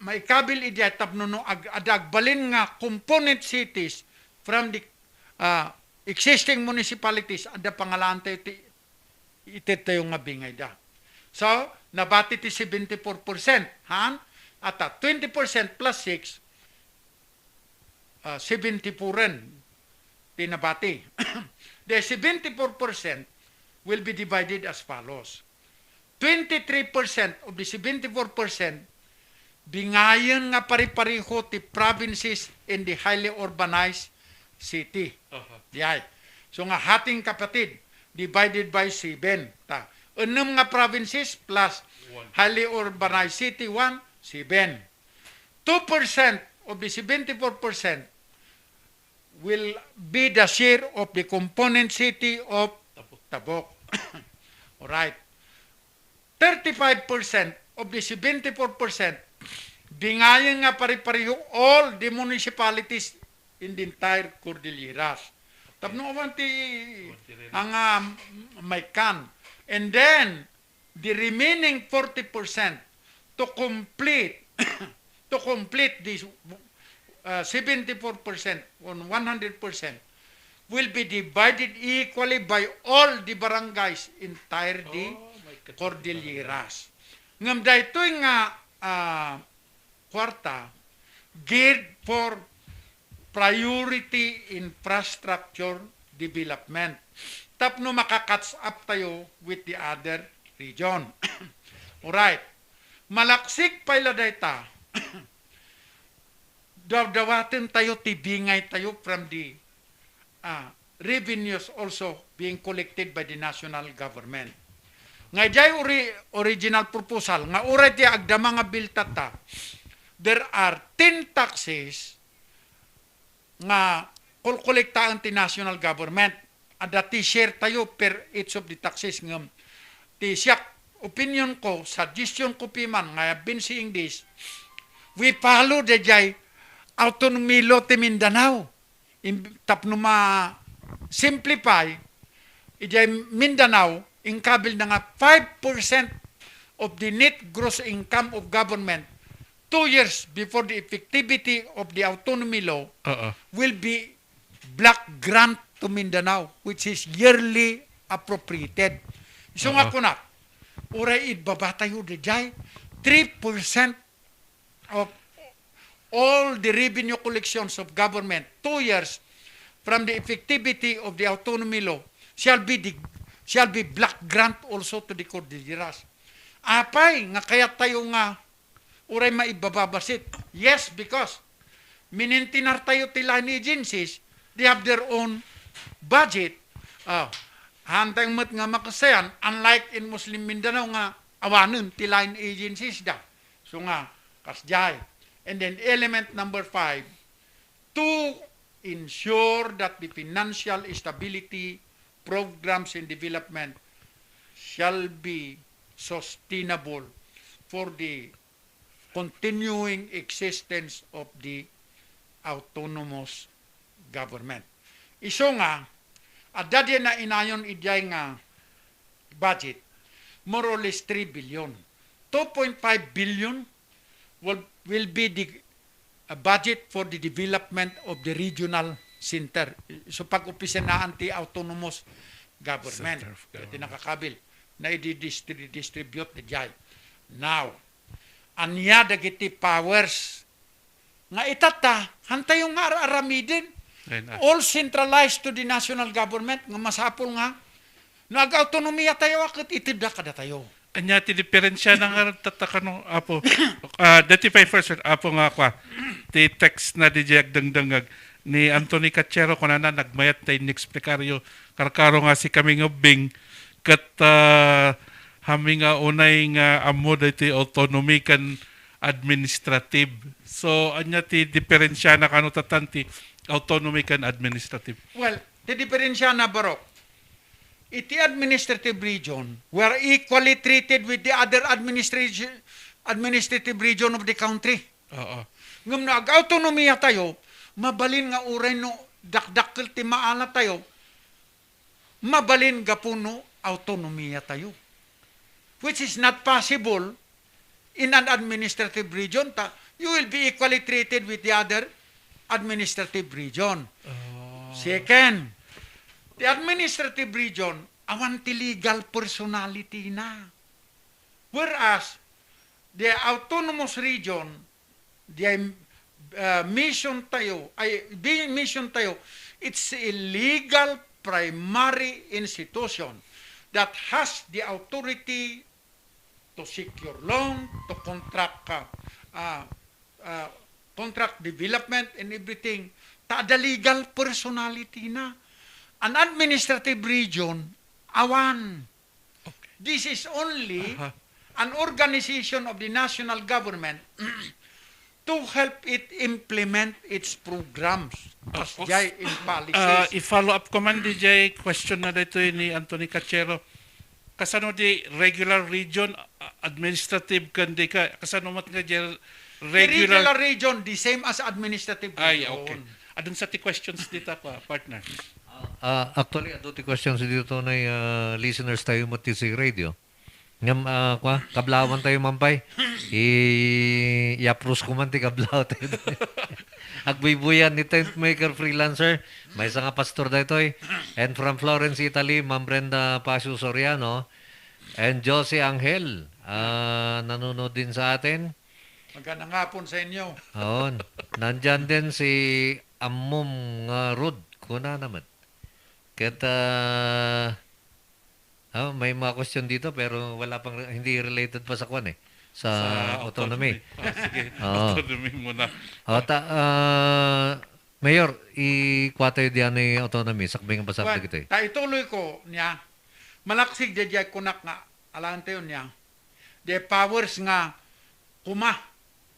maikabil idiay tapno no ag-, adda agbalin nga component cities from the, ah, existing municipalities, adda pangalaan tayo ti, ited tayo nga bingayda. So, nabati ti seventy-four percent, han? Ata, twenty percent plus six, ah, seventy-four-en ti nabati. The seventy-four percent will be divided as follows. Twenty-three percent of the seventy-four percent bingayen nga pare-pareho ti provinces in the highly urbanized city. Aha. Diay. So nga hating kapatid, divided by seven. Ta, ennem nga provinces plus One. Highly urbanized city, one, seven. Two percent of the seventy-four percent will be the share of the component city of Tabuk. Tabuk. Alright. Thirty-five percent of the seventy-four percent, bingayen nga pare-pareho all the municipalities in the entire Cordilleras. Tapno awan ti Cordillera. Ang, ah, may kan. And then, the remaining forty percent to complete, to complete this, uh, seventy-four percent on one hundred percent will be divided equally by all the barangays entire the Oh, may Cordilleras. Ngem daytoy nga, ah, kwarta geared for priority infrastructure development tapno maka-catch up tayo with the other region. Alright. Malaksik pay la dayta, dawdawaten tayo ti bingay tayo from the, ah, revenues also being collected by the national government. Nga idiay ori-, original proposal, nga uray ti agdama nga bill tatta, there are ten taxes nga kolkolektaen ti national government. Adda ti share tayo per each of the taxes ngem ti siak, opinion ko, suggestion ko piman nga I have been seeing this, we follow the jay autonomy law ti Mindanao. Im-, tapno ma-simplify, idiay Mindanao, inkabilna nga five percent of the net gross income of government two years before the effectivity of the autonomy law Oo. will be block grant to Mindanao, which is yearly appropriated. So nga Oo. kunak, uray ibaba tayo dayjay, three percent of all the revenue collections of government two years from the effectivity of the autonomy law shall be the, shall be block grant also to the Cordilleras. Apay nga kayat tayo nga uray maibaba bassit? Yes, because minintinar tayo ti line agencies, they have their own budget. Ah, hanteng met nga makasayan, unlike in Muslim Mindanao nga awanen ti line agencies da. So nga, kasdiay. And then element number five, to ensure that the financial stability programs and development shall be sustainable for the continuing existence of the autonomous government. Isu nga, adda diay nainayon idiay nga budget, more or less three billion. Two point five billion will, will be the, uh, budget for the development of the regional center. So, pag-opisinaan ti autonomous government, Center of government. Ti nakakabil, na i-distribute na jay. Now, Ania dagiti powers nga itatta, hantayo nga ar-aramiden. Then, ah, all centralized to the national government, nga masapul nga no ag-autonomia tayo, a ket itedda kadatayo. Ania ti diferensiana nga tatta kano, Apo? Ah, dati pay first, Apo, nga kwa, ti text na di agdengdengag ni Anthony Cachero, kunana, nagmayat ta inexplikaryo, karkaro nga si kami nga ubbing, ket, ah, hami nga unay nga ammo daytoy autonomy ken administrative. So, ania ti diferensiana kano tatan ti autonomy ken administrative? Well, ti diferensiana, Barok, iti administrative region, we are equally treated with the other administration, administrative region of the country. Oo. Ngem no ag-autonomiya tayo, mabalin nga uray no dakdakkel ti maala tayo, mabalin gapu no autonomiya tayo. Which is not possible in an administrative region, ta you will be equally treated with the other administrative region. Oh. Second, the administrative region, awan ti legal personality na. Whereas, the autonomous region, the, uh, mission tayo, ay, bi-, mission tayo, it's a legal primary institution that has the authority to secure loan, to contract, uh, uh, uh, contract development and everything. Ta adda legal personality na. An administrative region, awan. Okay. This is only, aha, an organization of the national government to help it implement its programs, ah, as, okay, Jay, in policies. Ah, i-follow up ko man di jay question na daytoy ni Anthony Cachero. Kasano di regular region, ah, administrative ken di ka, kasano met nga di regular? Regular region, the same as administrative region. Ay, okay. Adun sa ti questions dita, pa-, partner. Ah, actually, adu ti questions dito, nay, ah, listeners tayo met ti si radio. Ngem, ah, kwa, kablawan tayo man pay. I-, i-apros ko man ti kablaw tayo. Agbuybuyan ni Tent Maker Freelancer, maysa nga pastor daytoy. And from Florence, Italy, Ma'am Brenda Pasio Soriano, and Josie Angel, ah, nanonood din sa atin. Magandang hapon sa inyo. On. Nandyan din si Ammom nga Rod, kuna naman. Ket, ah, ah, may mga question dito, pero wala pang, hindi related pa sa kwan eh, sa autonomy. Sa autonomy. Ah, sige. Oo. Autonomy muna. O, ta-, ah, Mayor, ikwa tayo diyan ni autonomy, sakbay nga pasabda. Wan, kita eh. Ta ituloy ko niya, malaksig di diay kunak nga, alangan tayo niya, the powers nga kuma,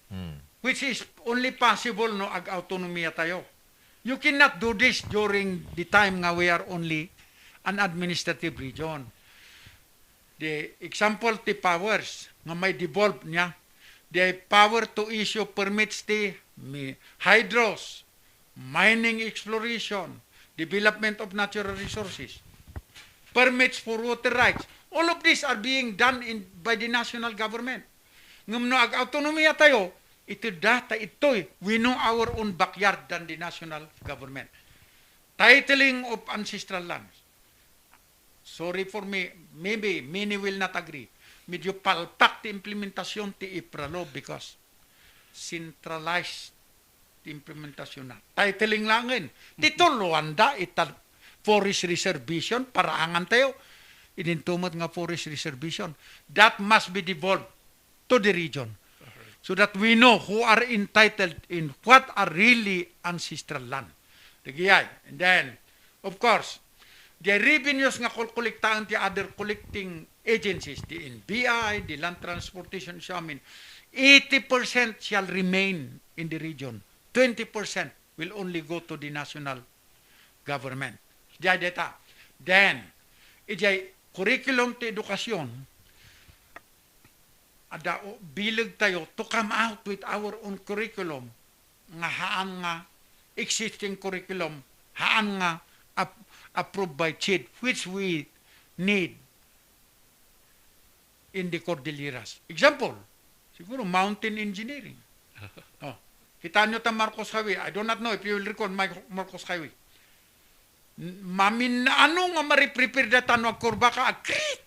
hmm, which is only possible no ag-autonomiya tayo. You cannot do this during the time nga we are only an administrative region. The example ti powers nga may devolve niya, the power to issue permits ti mi-, hydros, mining exploration, development of natural resources, permits for water rights. All of these are being done in, by the national government. Ngem no ag-autonomiya tayo, iti data itoy, we know our own backyard than the national government. Titling of ancestral lands. Sorry for me, maybe many will not agree. Medyo palpak ti implementasyon ti IFRA law because centralized ti implementasyon na. Titling laengen. Ti tuloanda ita forest reservation, paraangan tayo. Idinto met nga forest reservation. That must be devolved to the region. So that we know who are entitled in what are really ancestral land. Dagiay. And then, of course, the revenues nga kolkolektaen ti other collecting agencies, the N B I, the Land Transportation, so, I mean, eighty percent shall remain in the region. Twenty percent will only go to the national government. Diay deta. Then, idiay curriculum ti education, adda o-, bileg tayo to come out with our own curriculum nga haan nga existing curriculum, haan nga ap-, approved by CHED, which we need in the Cordilleras. Example, siguro mountain engineering. Oh, kita nyo ta Marcos Highway. I do not know if you will recall my Marcos Highway. N-, mamin na ano nga mariprepare data no agkurba ka, agkrit!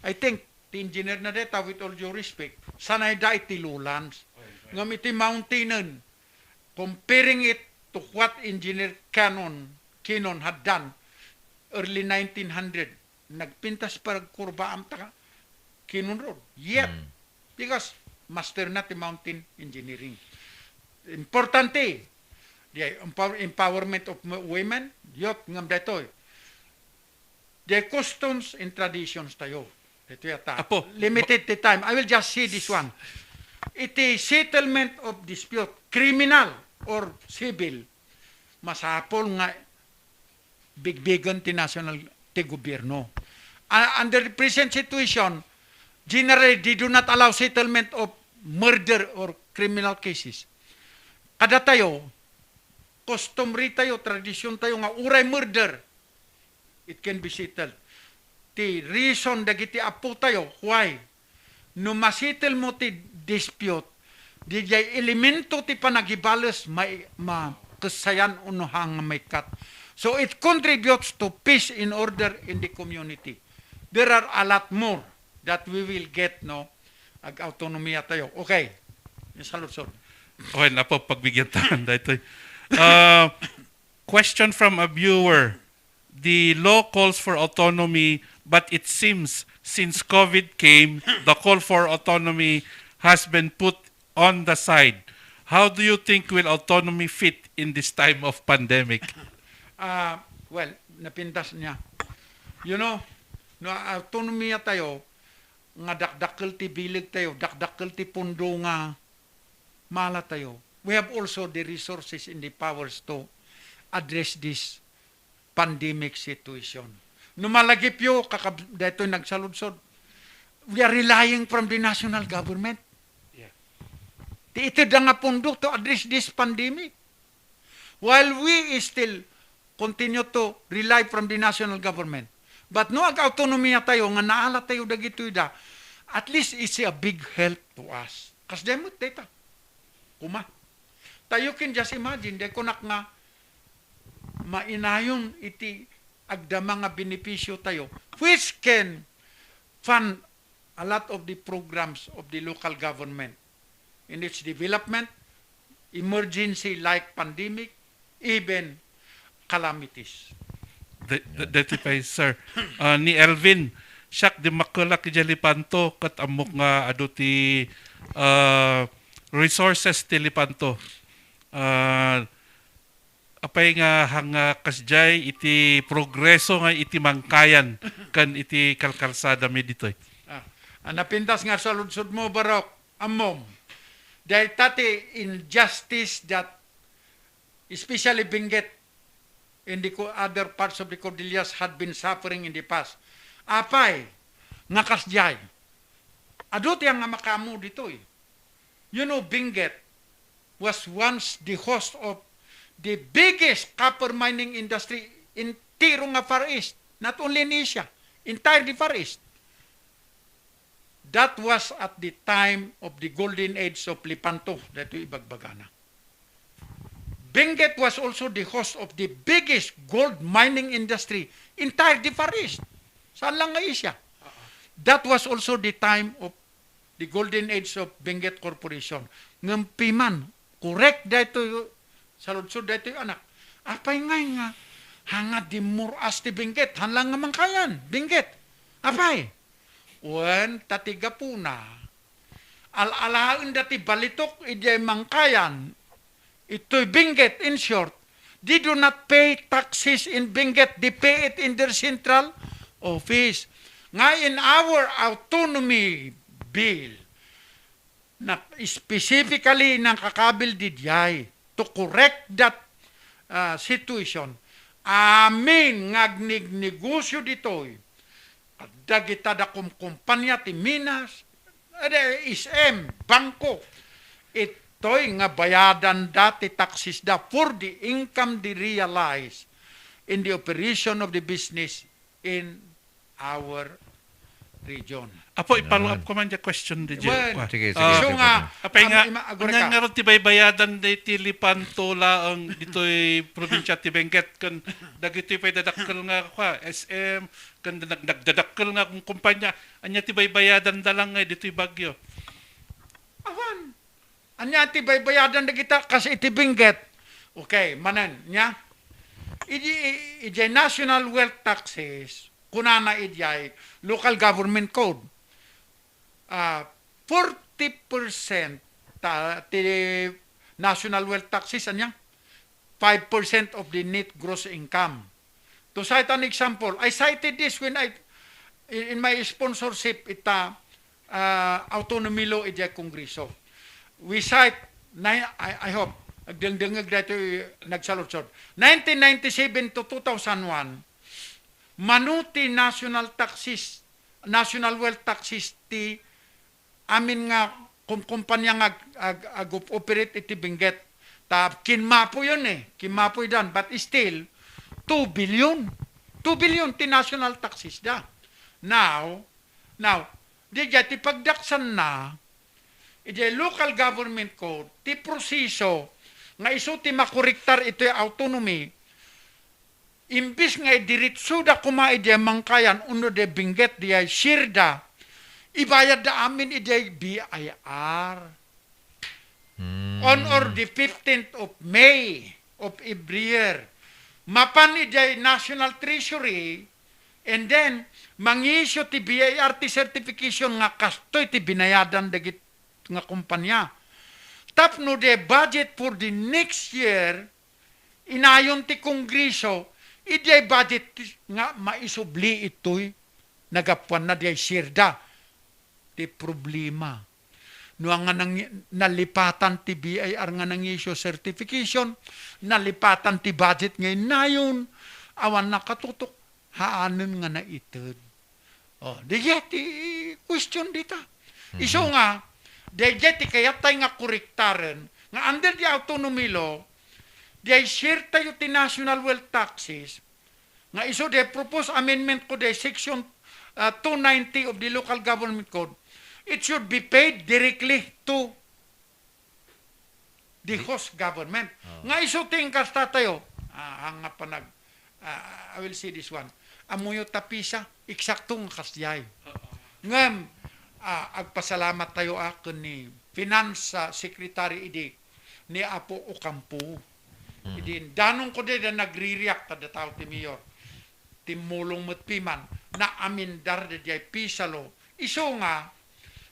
I think, the engineer na data, with all due respect, Sanay da iti lowlands. Ngem iti mountainen, comparing it to what Engineer Cannon, Cannon had done early nineteen hundred, nagpintas pa kurba amta Cannon Road. Yet, Mm. because master na ti mountain engineering. Importante, the empower-, empowerment of mo-, women, youth, ngem daytoy. The customs and traditions tayo. Ito yata. Apo, limited the time. I will just say this one. Iti settlement of dispute, criminal or civil, masapul nga bigbigen ti national ti gobierno. Uh, under the present situation, generally, they do not allow settlement of murder or criminal cases. Kadatayo, customary tayo, tradisyon tayo nga uray murder, it can be settled. Ti reason dagiti apo tayo, why? No masettle mo ti dispute, didiay elemento ti panagibales ma-, makessayan no haan nga maikkat. So it contributes to peace and order in the community. There are a lot more that we will get, no? Ag-autonomiya tayo. Okay. Yung saludsod. Okay, napo, pagbigyan tayo daytoy. Uh, question from a viewer. The law calls for autonomy, but it seems since COVID came, the call for autonomy has been put on the side. How do you think will autonomy fit in this time of pandemic? Ah, well, napintas niya. You know, no autonomy tayo, nga dakdakkel ti bileg tayo, dakdakkel ti pundo nga mala tayo. We have also the resources and the powers to address this pandemic situation. No malagipyo, kakab-, daytoy nagsaludsod, we are relying from the national government. Yeah. Ti ited nga pundo to address this pandemic. While we still continue to rely from the national government, but no ag-autonomiya tayo nga naala tayo dagitoy da, at least it's a big help to us. Kasdiay met dayta. Kuma. Tayo can just imagine, daykunak nga mainayon iti agdama nga benepisyo tayo, which can fund a lot of the programs of the local government in its development, emergency like pandemic, even calamities. De-, de-, deti pay, sir. Ah, ni Elvin, siak, dimmakkelak idiay Lepanto, ket ammok nga adu ti, ah, resources ti Lepanto. Ah, apay nga hanga kasdiay iti progreso nga iti Mangkayan ken iti kalkalsada mi ditoy? Ah, a napintas nga saludsodmo, Barok, ammom. Dayta ti injustice that especially Benguet in the co-, other parts of the Cordilleras had been suffering in the past. Apay nga kasdiay? Adu ti nga makaammo ditoy. You know, Benguet was once the host of the biggest copper mining industry in tiro nga Far East, not only in Asia, entire the Far East. That was at the time of the golden age of Lepanto, daytoy ibagbagana. Benguet was also the host of the biggest gold mining industry entire the Far East. Saan lang nga Asia. That was also the time of the golden age of Benguet Corporation. Ngem piman, correct daytoy, saludsod daytoy anak. Apay ngay nga, hanga dimmur-as ti Benguet, han lang nga Mangkayan, Benguet. Apay? Wen, ta ti gapuna, al-alaenda ti balitok idiay Mangkayan, itoy Benguet, in short, they do not pay taxes in Benguet, they pay it in their central office. Nga in our autonomy bill, na specifically nakakabil didiay to correct that, ah, situation. Amin nga agnignegosyo ditoy, dagita da kumkumpanya ti minas, S M, bangko, itoy nga bayadan da ti taxes da for the income they realize in the operation of the business in our region. Apo, i-follow up ko man diay question di Well, Jericho. Sige, sige, Ah, sige, nga, pwede. Apay nga, am-, ima-, agora anya ka. Nga ron ti baybayadan di ti Lepanto laeng ditoy probinsya ti Benguet, ken dagitoy pay dadakkel nga, kwa, S M, ken nag-, nagdadakkel nga kumpanya, anya ti baybayadan da lang nga ditoy Baguio? Ania ti baybayadan dagita kas iti Benguet? Okay, manen, nia? Idi, idiay national wealth taxes, kunana idiay local government code, ah, forty percent ta, ti national wealth taxes, ania? Five percent of the net gross income. To cite an example, I cited this when I, in, in my sponsorship ita, ah, autonomy law idiay Kongreso. We cite, na, I, I hope, agdengdengngeg daytoy nagsaludsod. Nineteen ninety-seven to two thousand one, mano ti national taxes, national wealth taxes ti amin nga kum-, kumpanya nga ag-, ag-, ag-operate iti Benguet. Ta kinmapoyon eh, kinmapoydan, but still, two billion. Two billion ti national taxes da. Now, now, didiay ti pagdaksanna, idiay local government code, ti proseso nga isu ti makorektar itoy autonomy, imbis nga idiretsoda koma idiay Mangkayan wenno diay Benguet diay share da, ibayadda amin idiay B I R. Hmm. On or the fifteenth of May of every year, mapan idiay National Treasury, and then, mangi-issue ti B I R ti certification nga kastoy ti binayadan dagit nga kumpanya. Tapno the budget for the next year, inayon ti Kongreso, idiay budget nga maisubli itoy nagapuanna diay share da. Ti problema, no nga nang-, nalipatan ti B I R nga nang-issue certification, nalipatan ti budget nga inayon, awan nakatutok, haanen nga naited. Oh, diay ti question dita. Mhm. Isu nga, diay ti kayattay nga korektaren nga under the autonomy law, diay share tayo ti national wealth taxes, nga isu diay proposed amendment ko diay section, ah, two ninety of the local government code, it should be paid directly to the host government. Oo. Nga isu ti inkasta tayo. Ah, nga panag-, ah, I will say this one. Ammoyo ta pisa, eksakto nga kasdiay. Oo. Ngem, ah, agpasalamat tayo, ah, ken ni Finance, ah, Secretary idi, ni Apo Ocampo. Mm. Idi, danong ko di, da nagririak, ta datao ti mayor. Timmulong met piman, naamendar da diay pisa law. Isu nga,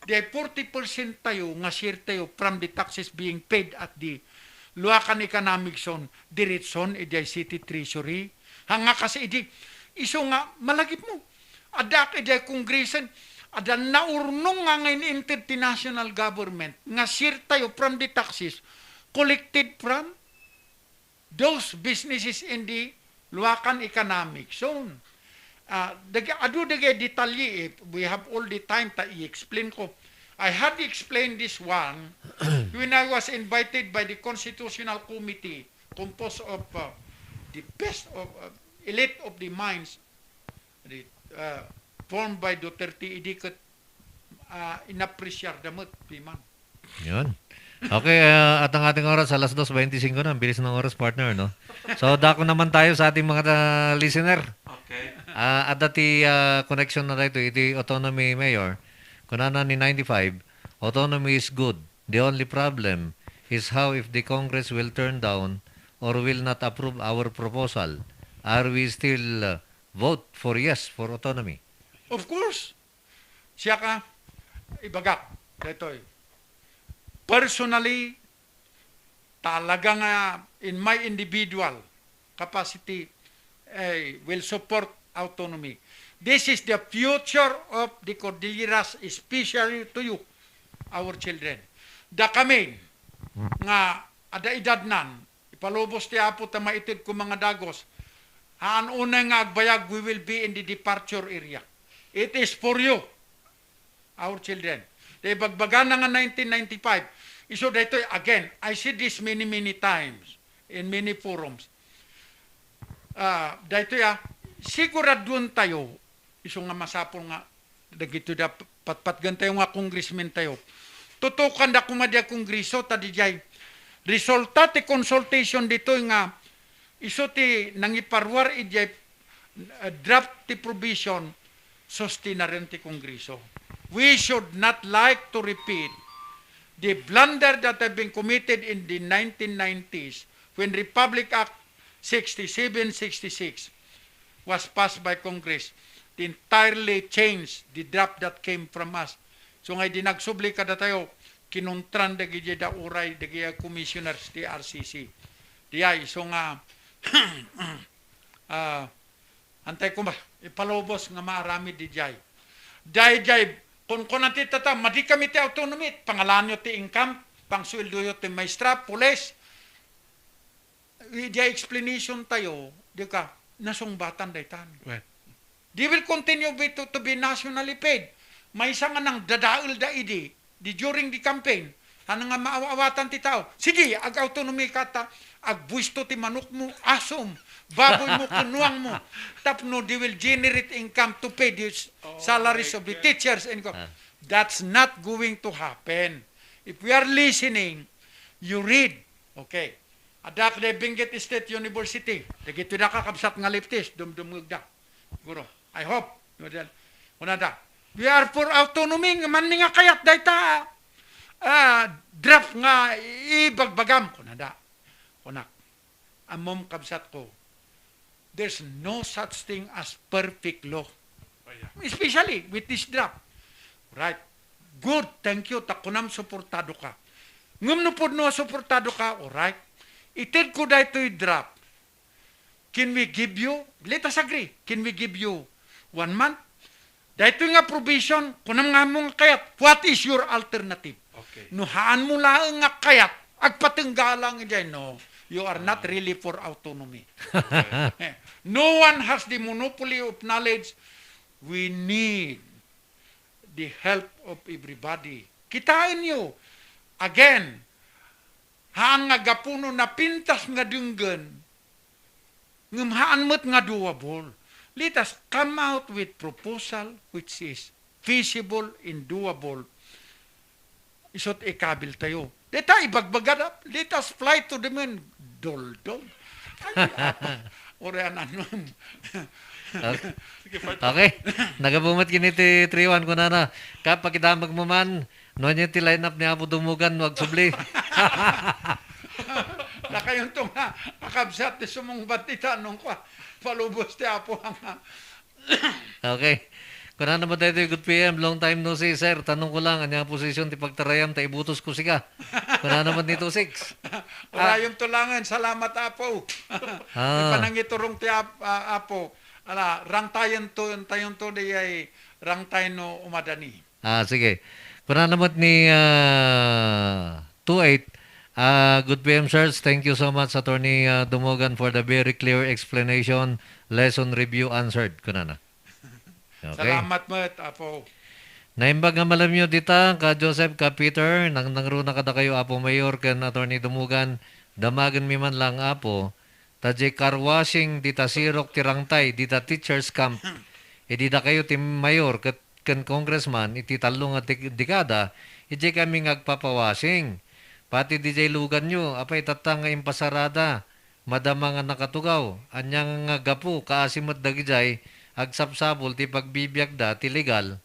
diay forty percent tayo nga share tayo from the taxes being paid at the Luacan Economic Zone, diretson idiay City Treasury. Hanga kas idi, isu nga, malagipmo. Addaak idiay Congress, adda naurnong nga nga in-entered ti national government, nga share tayo from the taxes collected from those businesses in the Luacan Economic Zone. Ah, dag-, adu dagiti detalye, if we have all the time, ta i-explain ko. I had explained this one when I was invited by the Constitutional Committee, composed of, uh, the best of, uh, elite of the minds, the, uh, formed by Duterte, idi ket, ah, inapresiar da met, piman. Yun. Okay, ah, at ang ating oras, alas dos beintisinko na. Ang bilis ng oras, partner, no? So, dako naman tayo sa ating mga, ah, listener. Okay. Ah, adda ti, ah, connection na tayo iti autonomy, Mayor. Kunana ni ninety-five, "Autonomy is good. The only problem is how if the Congress will turn down or will not approve our proposal. Are we still, uh, vote for yes for autonomy?" Of course. Siak, ibagak daytoy. Personally, talaga nga in my individual capacity, I will support autonomy. This is the future of the Cordilleras, especially to you, our children. Dakami nga adda edadnan, ipalubos ti Apo ta maited koma nga dagus. Haan unay nga agbayag, we will be in the departure area. It is for you, our children. Ti ibagbagana nga nineteen ninety-five, isu daytoy, again, I said this many, many times in many forums. Ah, daytoy, ah, siguraduan tayo, isu nga masapul nga dagitoy da patpatgen tayo nga congressman tayo. Tutukan da koma diay Kongreso, ta diay resulta ti consultation ditoy nga isu ti nangiparuar idiay, uh, draft ti provision, sustinaren ti Kongreso. We should not like to repeat the blunder that have been committed in the nineteen nineties when Republic Act sixty-seven sixty-six was passed by Congress, they entirely changed the draft that came from us. So nga, idi nagsubli kadatayo, kinontran dagiti da uray, dagiti commissioners ti R C C. Diay, so nga, ah, Antay koma, ipalubos nga maaramid diay. Daydiay, kunkunam ti tata, madi kami ti autonomy, pangalanyo ti income, pangsueldoyo ti maestra, pulis. Diay explanation tayo, di ka, nasungbatan daytan. Well. They will continue be to, to be nationally paid. Maysa nga nangdadael da idi, di during the campaign, ano nga maaw-awatan ti tao? Sige, ag-autonomy ka ta, agbuisto ti manok mo, asom, baboy mo, kunwang mo. Tapno they will generate income to pay the s-, salaries of the teachers and co-, that's not going to happen. If we are listening, you read. Okay. Adda kadi Benguet State University. Dagiti da kakabsat nga leftist, dumdumngegda. Siguro. I hope. Kunada, "We are for autonomy, nga man nga kayat dayta, ah, draft nga ibagbagam," kunada. Kunak, "Ammom, kabsatko, there's no such thing as perfect law." Especially with this draft. Right. Good, thank you. Ta kunam suportado ka. Ngem no pudno a suportado ka, alright. Itedko daytoy draft. Can we give you, let us agree, can we give you one month? Daytoy nga provision, kunam nga mo nga kayat, what is your alternative? Okay. No haan mo laeng nga kayat, agpatengga lang idiay, no, you are not really for autonomy. Okay. Eh, no one has the monopoly of knowledge. We need the help of everybody. Kitaen yo, again, haan nga gapu no napintas nga denggen, ngem haan met nga doable. Let us come out with proposal which is feasible and doable. Isut' ikabil tayo. Deta ibagbagada, "Let us fly to the moon." Doldol. Ay, apo. Uri anan. Okay. Okay. Nagabumat kini ti three one, kunana, "Kap, pakidamag mo man, no ania ti line-up ni Apo Dumugan no agsubli?" Nakayunto nga, akabsat ti sumungbat ita, nung kwa, palubos ti Apo nga. Okay. Kunana met daytoy, "Good P M, long time no see, sir. Tanong ko lang, ania position ti pagtarayam ta ibutos ko sika?" Kunana met ni two six. Urayom to langen. Salamat, Apo. Ah. Ipanangiturong ti Ap-, ah, Apo. Ala, rangtayen to, tayon to, di ay rangtay no umadani. Ah, sige. Kunana met ni, ah, two eight, ah, "Good P M, sirs. Thank you so much, Attorney, ah, Dumugan, for the very clear explanation. Lesson review answered," kunana. Okay. Salamat met, Apo. Naimbag nga malamyo dita, ka Joseph, ka Peter, nang-, nangruna kadakayo, Apo Mayor, ken Attorney Dumugan, damagenmi man lang, Apo, ta diay car washing dita sirok ti rangtay, dita teachers camp, idi dakayo ti mayor ket ken congressman iti tallo nga dek-, dekada, idiay kami nga agpapawashing. Pati didiay luganyo, apay tatta nga impasarada, madama nga nakatugaw, ania nga gapu, kaasi met dagidiay agsapsapul ti pagbibiagda ti legal,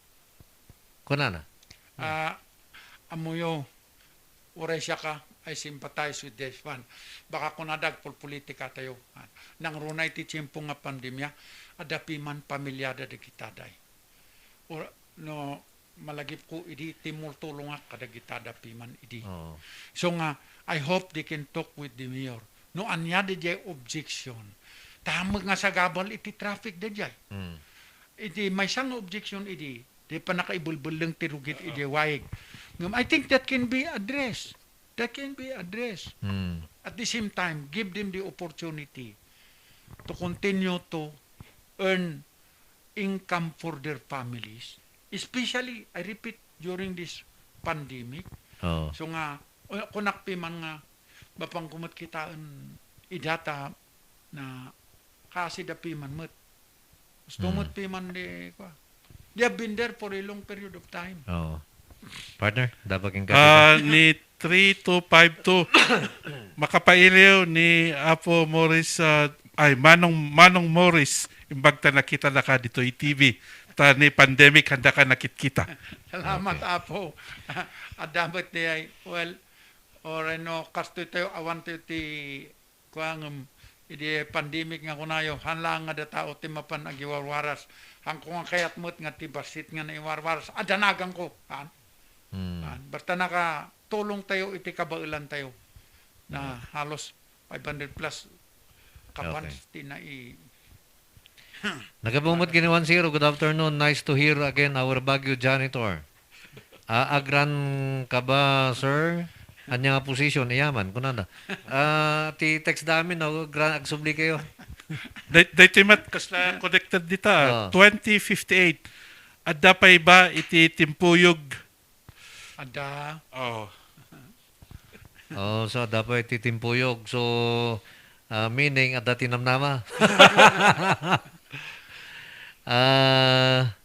kunana. Ah, ammoyo, uray siaka, I sympathize with this one. Baka kunada agpolpolitika tayo. Ah, nangruna iti tiempo nga pandemia, adda piman pamilyada dagita day. Or, no, malagipko idi timmultulongak kadagita adda piman idi. Oo. So nga, I hope they can talk with the mayor. No ania diay objection, tammek nga sagabal iti traffic diay. Mm. Iti maysa nga objection idi, di pa nakaibelbelleng ti rugit idi waig. Ngem, I think that can be addressed. That can be addressed. Mm. At the same time, give them the opportunity to continue to earn income for their families, especially, I repeat, during this pandemic. Oo. So nga, o, kunak piman nga, mapangkumat kitaen idata na kaasi da piman met. Gusto met piman di, kwa. They have been there for a long period of time. Oo. Partner, dapat king Ah, ni three two five two. Makapailiw ni Apo Morris, ah, ay, Manong, Manong Morris, imbag ta nakita na ka ditoy T V. ta ni pandemic, handa ka nakitkita. Salamat, Okay. Apo. Adda met diay, well, or ano, kastoy tayo, awan tayo ti, kuang, um, idi pandemic nga kunayo, han laeng nga da tao ti mapan agiwarwaras. Hanko nga kayat met nga ti bassit nga naiwarwaras, adda naganko. Han? Hmm. Han. Basta nakatulong tayo iti kabaelan tayo na Okay. halos five hundred plus ka Okay. fans ti nai-, Nagabungot kini one zero. Good afternoon. Nice to hear again our Baguio janitor. Ah, agran ka ba, sir? Anya nga position? Iyaman, kunana. Ah, ti text da amin, no? Gran, agsubli kayo. Day-, daytoy met, kasla connected dita, Oo. twenty fifty-eight. Adda pay ba iti timpuyog? Adda. Oh. Oh, so adda pay iti timpuyog. So, ah, meaning, adda tinamnama. Ah,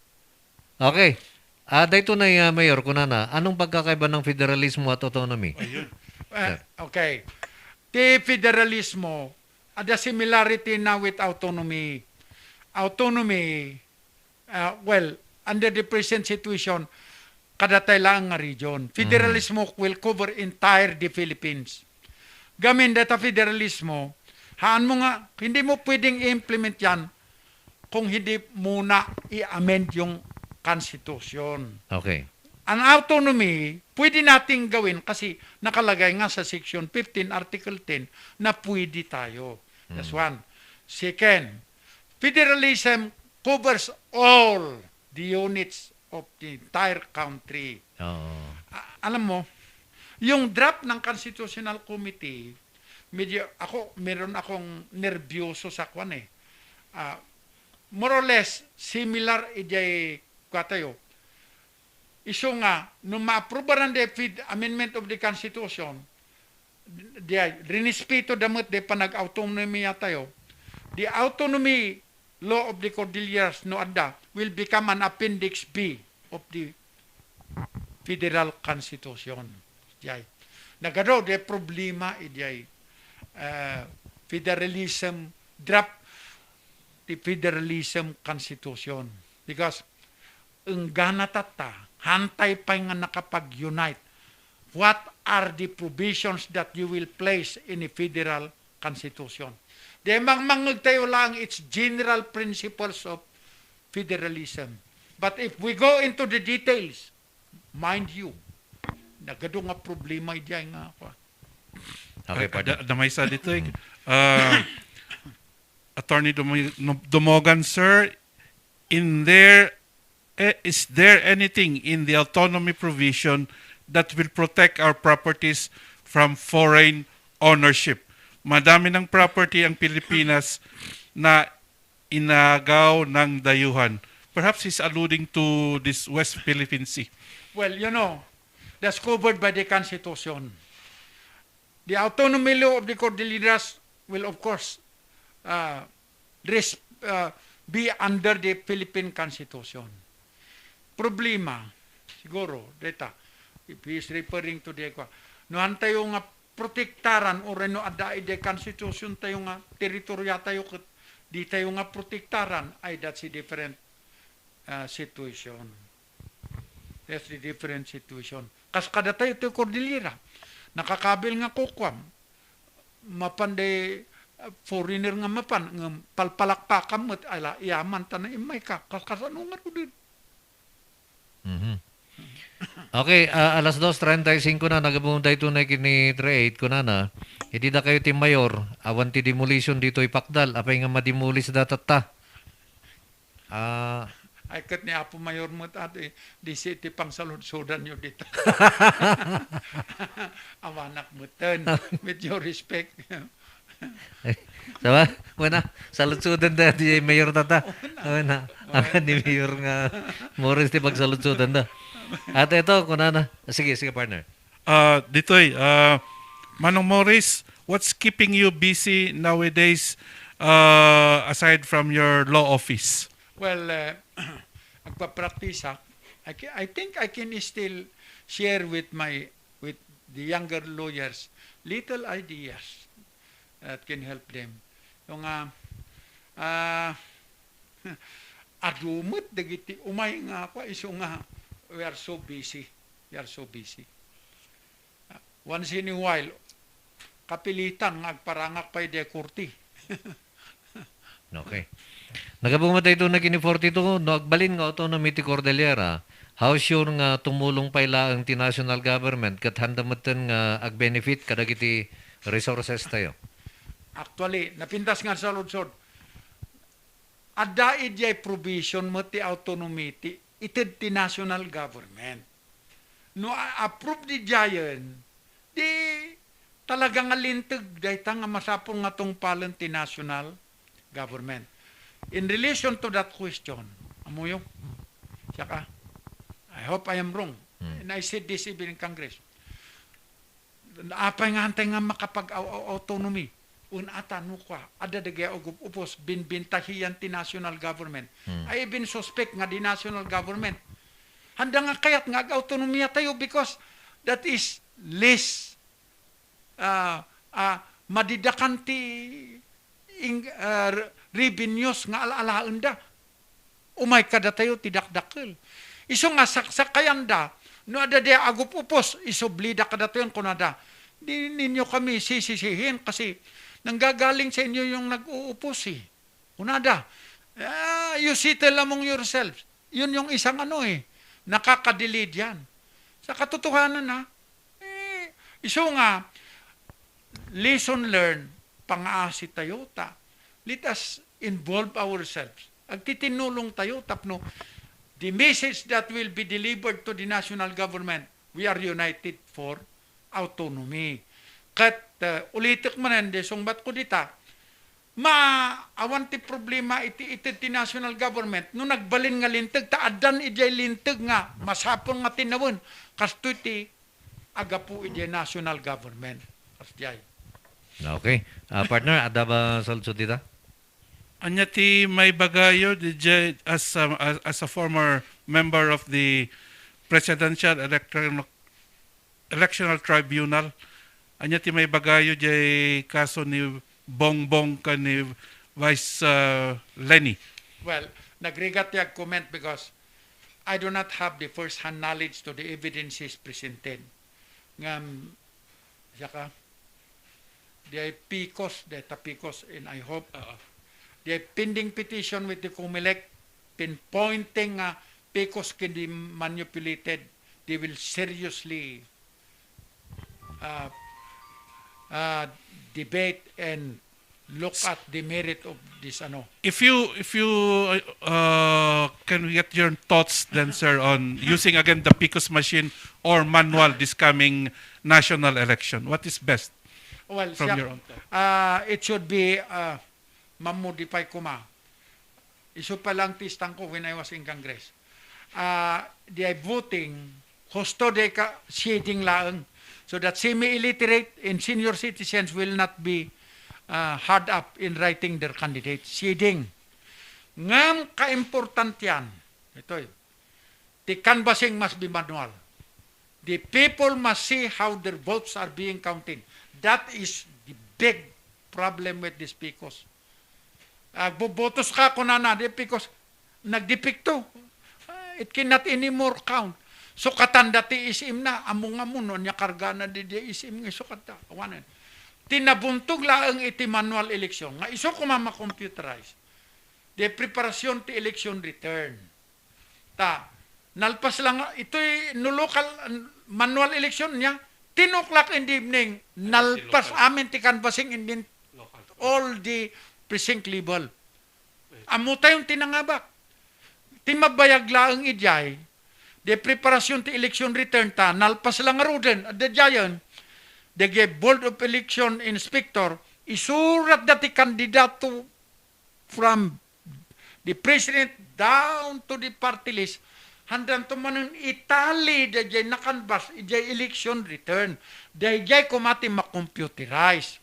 okay. Ah, daytoy na, ah, Mayor, kunana, anong pagkakaiba ng federalismo at autonomy? Ayun. Eh, Sir. Okay. Ti federalismo, adda similarity na with autonomy. Autonomy, ah, well, under the present situation, kadatay laeng nga region. Federalismo will cover entire the Philippines. Gamin data federalismo, haan mo nga, hindi mo pwedeng i-implement yan kung hindi muna i-amend yung constitution. Okay. Ang autonomy, pwede nating gawin kasi nakalagay nga sa Section fifteen, Article ten, na pwede tayo. That's Mm. one. Second, federalism covers all the units of the entire country. Oo. A-, alam mo, yung draft ng Constitutional Committee, medyo ako, meron akong nerbiyoso sa kwan eh. Ah, more or less, similar ijay kwa tayo. Isu nga, no maaprobaran the fed-, amendment of the Constitution, di ay, rinispeto da met di panag-autonomy tayo. The autonomy law of the Cordilleras, no adda, will become an appendix B of the federal constitution. Di ay. Nagadu, di problema, di ay, eh, federalism, draft the federalism constitution. Because enggana tatta, hantay pay nga nakapag-unite. What are the provisions that you will place in a federal constitution? Di mangmangeg tayo lang, it's general principles of federalism. But if we go into the details, mind you, nagadu nga problema idiay nga, kwa. Okay, Ah, partner. Da-, damay sa dito eh. Mm. Ah, Attorney Domo-, Domogan, sir, in there, eh, is there anything in the autonomy provision that will protect our properties from foreign ownership? Madami ng property ang Pilipinas na inagaw ng dayuhan. Perhaps he's alluding to this West Philippine Sea. Well, you know, that's covered by the Constitution. The autonomy law of the Cordilleras will, of course, uh, res-, uh, be under the Philippine Constitution. Problema, siguro, deta, if he is referring to the, no, han tayo nga protektaran, o reno adda iti constitution tayo nga teritorya tayo, ket di tayo nga protektaran, ay, that's a different, uh, situation. That's a different situation. Kas kada tayo ti Cordillera, nakakabil nga kukuam, mapan di, uh, foreigner nga mapan, nga palpalakpakan met, ala, iyaman ta na immay ka, kas, kasano nga rudin? Mhm. Okay, ah, alas dos treinta y cinco na, nagabungon tayo tunay kini three eight, kunana, idi dakayo ti mayor, awan ti demolition ditoy Pakdal, apay nga mademolish da tatta? Ah. Ay, ket ni Apo Mayor met adi, disi ti pangsaludsodan yo dita. Awanak meten, with your respect. Sama? Wala. Saludsodan da di Mayor tata. Wala. Wala. Ang ni Mayor nga Morris ti pagsaludsodan da. At ito, kunana. Sige, sige, partner. Ah, ditoy, ah, Manong Morris, what's keeping you busy nowadays, ah, aside from your law office? Well, uh, agpapraktisak. I ca-, I think I can still share with my, with the younger lawyers little ideas that can help them. Yung, ah, ah, Adu met dagiti umay nga kua, isu nga we are so busy. We are so busy. Once in a while, kapilitan nga agparangak pay di korte. Okay. Nagabunga tayo ito na kini forty-two, no, agbalin nga autonomy ti Cordillera. How sure nga tumulong pay laeng ti national government ket handa metten nga agbenefit kadagiti resources tayo? Actually, napintas nga saludsod. Adda idiay provision met ti autonomy ti ited ti national government. No a-, approve di Giant, di talaga nga linteg dayta nga masapul nga tungpalen ti national government. In relation to that question, amuyo, saka, I hope I am wrong. Hmm. And I said this even in Congress. Apay nga antay nga makapag-autonomy? Un ata no kua, adda dagiti agup-upos, binbintahian ti national government. Hmm. I even suspect nga di national government handa nga kayat nga ag-autonomiya tayo because that is less, ah, ah, madidakan ti ing-, ah, re-, revenues nga ala-alaenda. Umay kadatayo ti dakdakkel. Isu nga saksakayanda, no adda di agup-upos, isublida kadatayo, kunada, "Di ninyo kami sisisihin kasi nanggagaling sa inyo yung nag-uupos eh." Kunada, "Ah, you settle among yourselves." Yun yung isang ano eh, nakakadilid yan. Sa katotohanan ha, eh, isu nga, lesson learned, pangaasi tayo ta. Let us involve ourselves. Agtitinulong tayo tapno the message that will be delivered to the national government, we are united for autonomy. Ket, uh, ulitek manen, di sungbat ko dita, ma-, awan ti problema iti, iti, ti national government no nagbalin nga linteg, ta addan idiay linteg nga masapul nga tinawen, kastoy ti agapu idiay national government. Kasdiay. Okay. Ah, partner, adda ba saludsod dita? Ania ti maibagayo didiay as a, as, as a former member of the Presidential Electoral, Electoral Tribunal? Ania ti maibagayo diay kaso ni Bongbong ken ni Vice, uh, Leni? Well, nagrigat ti ag-comment because I do not have the first-hand knowledge to the evidences presented. Ngam, saka, diay PCOS, diay ta PCOS, and I hope, Oo. diay pending petition with the COMELEC, pinpointing nga PCOS can be manipulated, they will seriously, uh, uh, debate and look at the merit of this, ano. If you, if you, uh, can we get your thoughts then, sir, on using again the PCOS machine or manual this coming national election? What is best Well, from siya, your own thought? Uh, it should be, uh, mamodify koma. Isu pa lang ti istang ko when I was in Congress. Uh, diay voting, husto diay ka shading laeng so that semi-illiterate and senior citizens will not be, uh, hard up in writing their candidates. Shading. Ngam kaimportantian, itoy, the canvassing must be manual. The people must see how their votes are being counted. That is the big problem with this PCOS. Agbobotos ka, kunana, di PCOS, nagdepekto. Ah, it cannot anymore count. Sukatan da ti SM na, among-among no ania kargana di, di SM nga isukat da. Awanen. Ti nabuntog laeng iti manual election, nga isu koma ma-computerize. Di preparasyon ti election return. Ta, nalpas lang, itoy no local, manual election niya, ten o'clock in the evening, nalpas amin ti canvassing and then all the precinct level. Ammo tayon ti nangabak. Ti mabayag laeng idiay, di preparasyon ti election return ta, nalpas lang ngaruden, adda diayen, dagiti Board of Election Inspector, isurat da ti kandidato from the president down to the party list, handanto manen itali daydiay nakanbas idiay election return. Daydiay koma ti ma-computerize.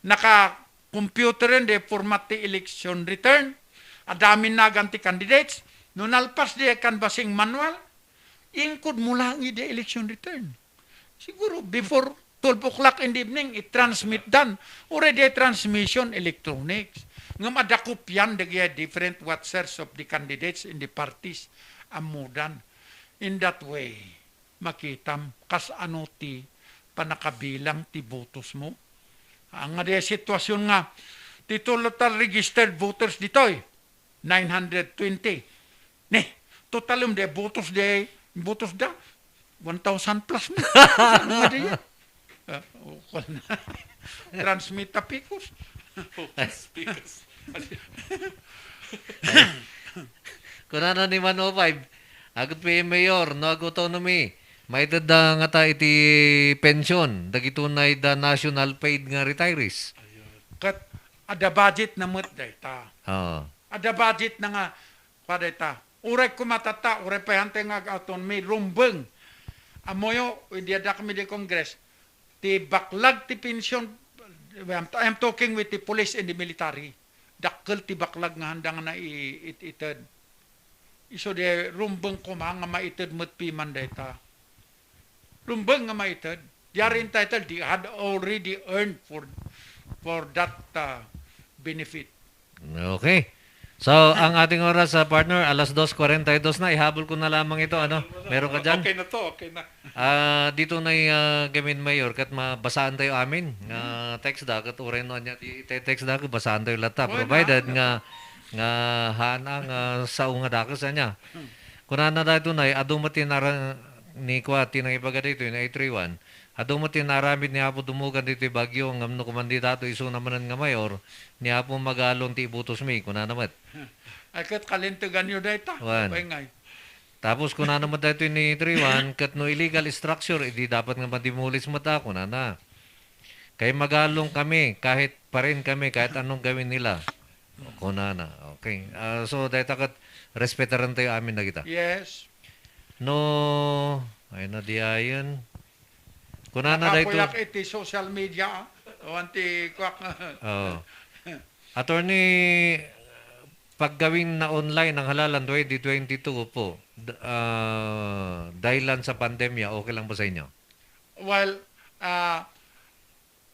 Naka-computeren di format ti election return. Adda amin nagan ti candidates. No nalpas di canvassing manual, inkod mo lang idi election return. Siguro before twelve o'clock in the evening, i-transmit dan. Already transmission electronics. Ngem adda kopian dagiti different watchers of the candidates in the parties. Ammodan. In that way, makitam kas ano ti pannakabilang ti botosmo. Haan nga di sitwasyon nga ti total registered voters ditoy, nine hundred twenty. Ni, totalem di botos di, botosda, one thousand plus na. Ano nga di yan? Ah, ukol na. Transmit a picos. Focus, focus. Kunana ni one oh five, "Agud pay, Mayor, no ag-autonomy, maited da ngata iti pension dagiti unay da national paid nga retirees." Ket adda budget na met dayta. Oo. Adda budget na nga, pa dayta. Uray koma tatta, uray pay hantay nga ag-autonomy, rumbeng. Ammoyo, idi adda kami di Congress, ti baklag ti pension, I'm, I'm talking with the police and the military. Dakkel ti baklag nga handa nga nai-, it-, ited. Isu di rumbeng koma nga maited met piman dayta. Rumbeng nga maited. They are entitled. They had already earned for, for that, uh, benefit. Okay. So, ang ating oras, ah, partner, alas dos kuwarenta y dos na. Ihabol ko na lamang ito, ano? Meron ka dyan? Okay na to, okay na. Ah, dito na y-, ah, gamin, Mayor, ket mabasaan tayo amin. Nga text da, ket uray no anya ti te-, text da, ket basaan tayo latta. Why not? Provided nga, nga haan ang, ah, sao nga dakes anya. Kunana dayto na, adu met ti nara-, ni kua, ti nangibaga dayto, ni eight three one. Adu met ti naaramid ni Apo Dumugan ditoy Baguio, ngem no kuman di dato isuna manen nga mayor, ni Apo Magalong ti ibutosmi, kunana met. Ay, ket kalinteganyo dayta. Wan. Apay ngay? Tapos kunana met daytoy ni three one, ket no illegal structure, idi dapat nga ma-demolish met a, kunana. Kay Magalong kami, kahit pa rin kami, kahit anong gawin nila. Kunana. Okay. Ah, so, dayta ket respetaran tayo amin na kita. Yes. No, ay na di ayon. Kunana dayto. Nakapuyak iti social media, ah. O, anti, kuak. Oo. Attorney, paggawin na online ang halalan twenty twenty-two po. D-, ah, dahilan sa pandemya, okay lang ba sa inyo? Well, ah,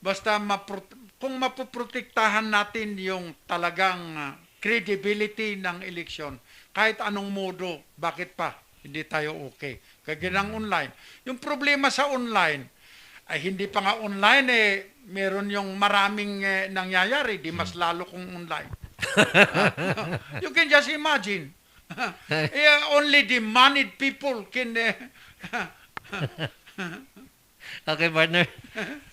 basta mapro-, kung mapoprotektahan natin yung talagang, ah, credibility ng eleksyon, kahit anong modo, bakit pa? Hindi tayo okay. Kaya ginang online. Yung problema sa online, ay hindi pa nga online, eh, meron yung maraming, eh, nangyayari, di mas lalo kung online. You can just imagine. Eh, only the moneyed people can, eh, Okay, partner.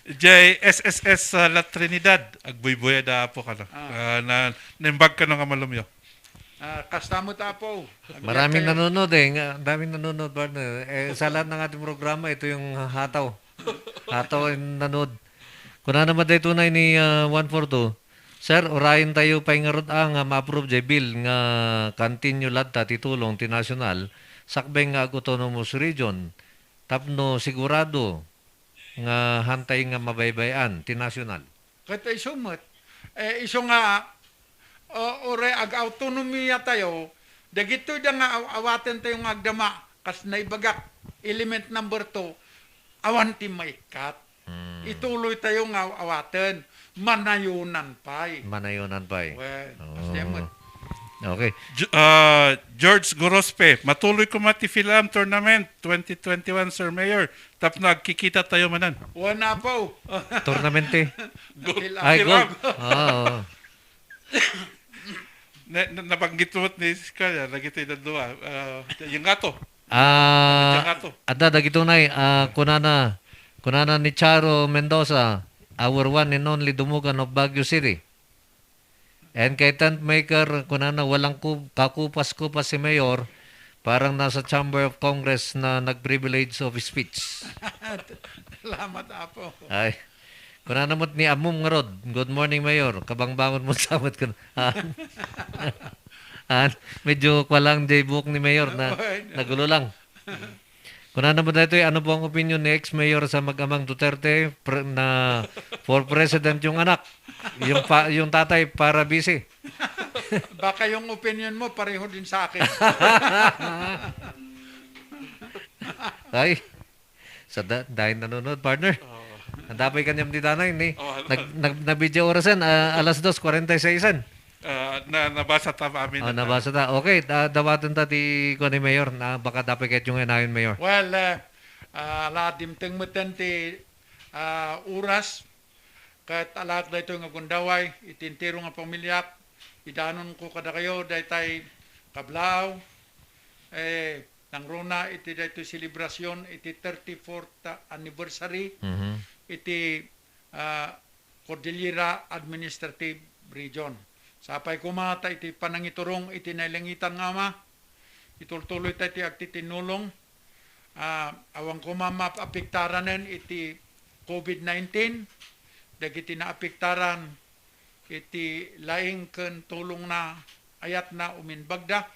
J S S S, ah, La Trinidad, agbuybuya da Apo kano. Ah. Ah, na, naimbag kano nga malumyo. Ah, kasta mo ta, Apo. Aguyat Maraming kayo. Nanonood eh. Nga, daming nanonood, partner. Eh, sa lahat ng ating programa, ito yung hataw. Hataw yung nanood. Kunana met daytoy ni, ah, one four two. Sir, urayen tayo pay ngarud a nga ma-approve jay bill nga continue latta ti tulong ti national, sakbay nga ag-autonomous region. Tapno sigurado nga hantay nga mabaybay-an ti national. Ket isu met, eh, isu nga, o, uray ag-autonomiya tayo, dagitoy da nga aw-, awaten tayo nga agdama, kas naibagak, element number two, awan ti maikkat. Hmm. Ituloy tayo nga awaten. Manayonan pay. Manayonan pay. Well, Oo. As they would. Okay. Ge-, ah, George Gorospe, matuloy koma ti Fil-Am Tournament twenty twenty-one, Sir Mayor. Tapno agkikita tayo manen. Wana po. Tournament eh. Gold. Fil-Am. Ay, gold. Fil-Am. Oo. Na, na, nabanggit mo ni Iskaya, lagi tayo dadua. Ah, yung gato. Ah, Medyo nga to. Adda dagitoy, ah, kunana, kunana ni Charo Mendoza, our one and only Dumugan of Baguio City. And kay Tent Maker, kunana, walang ku-, kakupas-kupas si Mayor, parang nasa Chamber of Congress na nag-privilege of speech. Salamat, Apo. Ay. Kunana met ni Amom ngarud, "Good morning, Mayor." Kabangbangon mo sa met kun-, ah. Ah, medyo kwa lang jay buok ni Mayor na Oy, no. Nagulo lang. Kunana met daytoy, ano po ang opinion ni ex-mayor sa mag-amang Duterte pre-, na for president yung anak, yung pa-, yung tatay para busy? Baka yung opinion mo pareho din sa akin. Ay. Sa da-, dahil nanonood, partner. Oo. Ang dapay kanyam di danay, ni. Oo, ano? Nag-, nag-, nabidya orasan, ah, alas dos, kwarenta y seis an. Na, nabasa ta amin. Oh, nabasa ta. Okay, da-, dawaten ta ti kuan ni Mayor, na baka dapay ket yung inayon, Mayor. Well, eh, ah, ala, dimteng metten ti, ah, oras, ket alaek daytoy nga gundaway, iti entero nga pamiliak, idanonko kadakayo, daytay kablaaw, eh, nangruna iti daytoy selebrasyon, iti thirty-fourth anniversary, Mhm. iti ah, Cordillera Administrative Region. Sapay koma ta iti panangiturong iti nailangitan nga Ama, itultuloy ta iti agtitinnulong, ah, awan koma maapektaran iti covid nineteen, dagiti naapektaran iti laing ken tulongna, ayatna, umimbagda,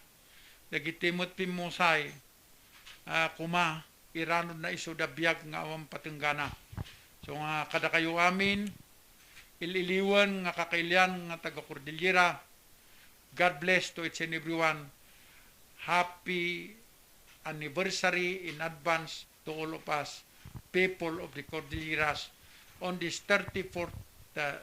dagiti met pimmusay, ah, koma, iranodna isu da biag nga awan patenggana. So nga kadakayo amin, il-iliwen nga kakailian nga taga-Cordillera, God bless to each and everyone. Happy anniversary in advance to all of us, people of the Cordilleras, on this thirty-fourth, uh,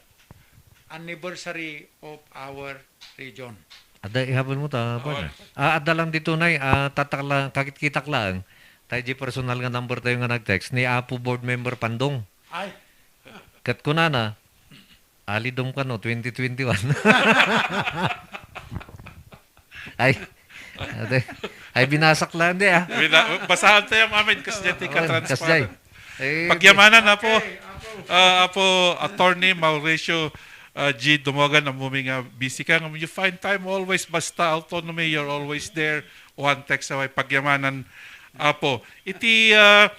anniversary of our region. Adda ihabol mo ta, partner. Ah, adda lang dito, Nay, ah, tatakla-, kakitkitak laeng. Tayo di personal nga number tayo nga nag-text ni Apo Board Member Pandong. Ay. Ket kunana, alidom kano, twenty twenty-one. Ay, ate, ay, binasak lang di, ah. Bina-, basahan tayo, amin, kas dyan, tika. Kasjay. Eh, pagyamanan, Apo. Okay, Apo. Ah, Apo, Attorney Mauricio, ah, G. Dumogan, ammo mi nga busy ka. Ngem you find time always, basta autonomy, you're always there. One text away. Pagyamanan, Apo. Iti, ah,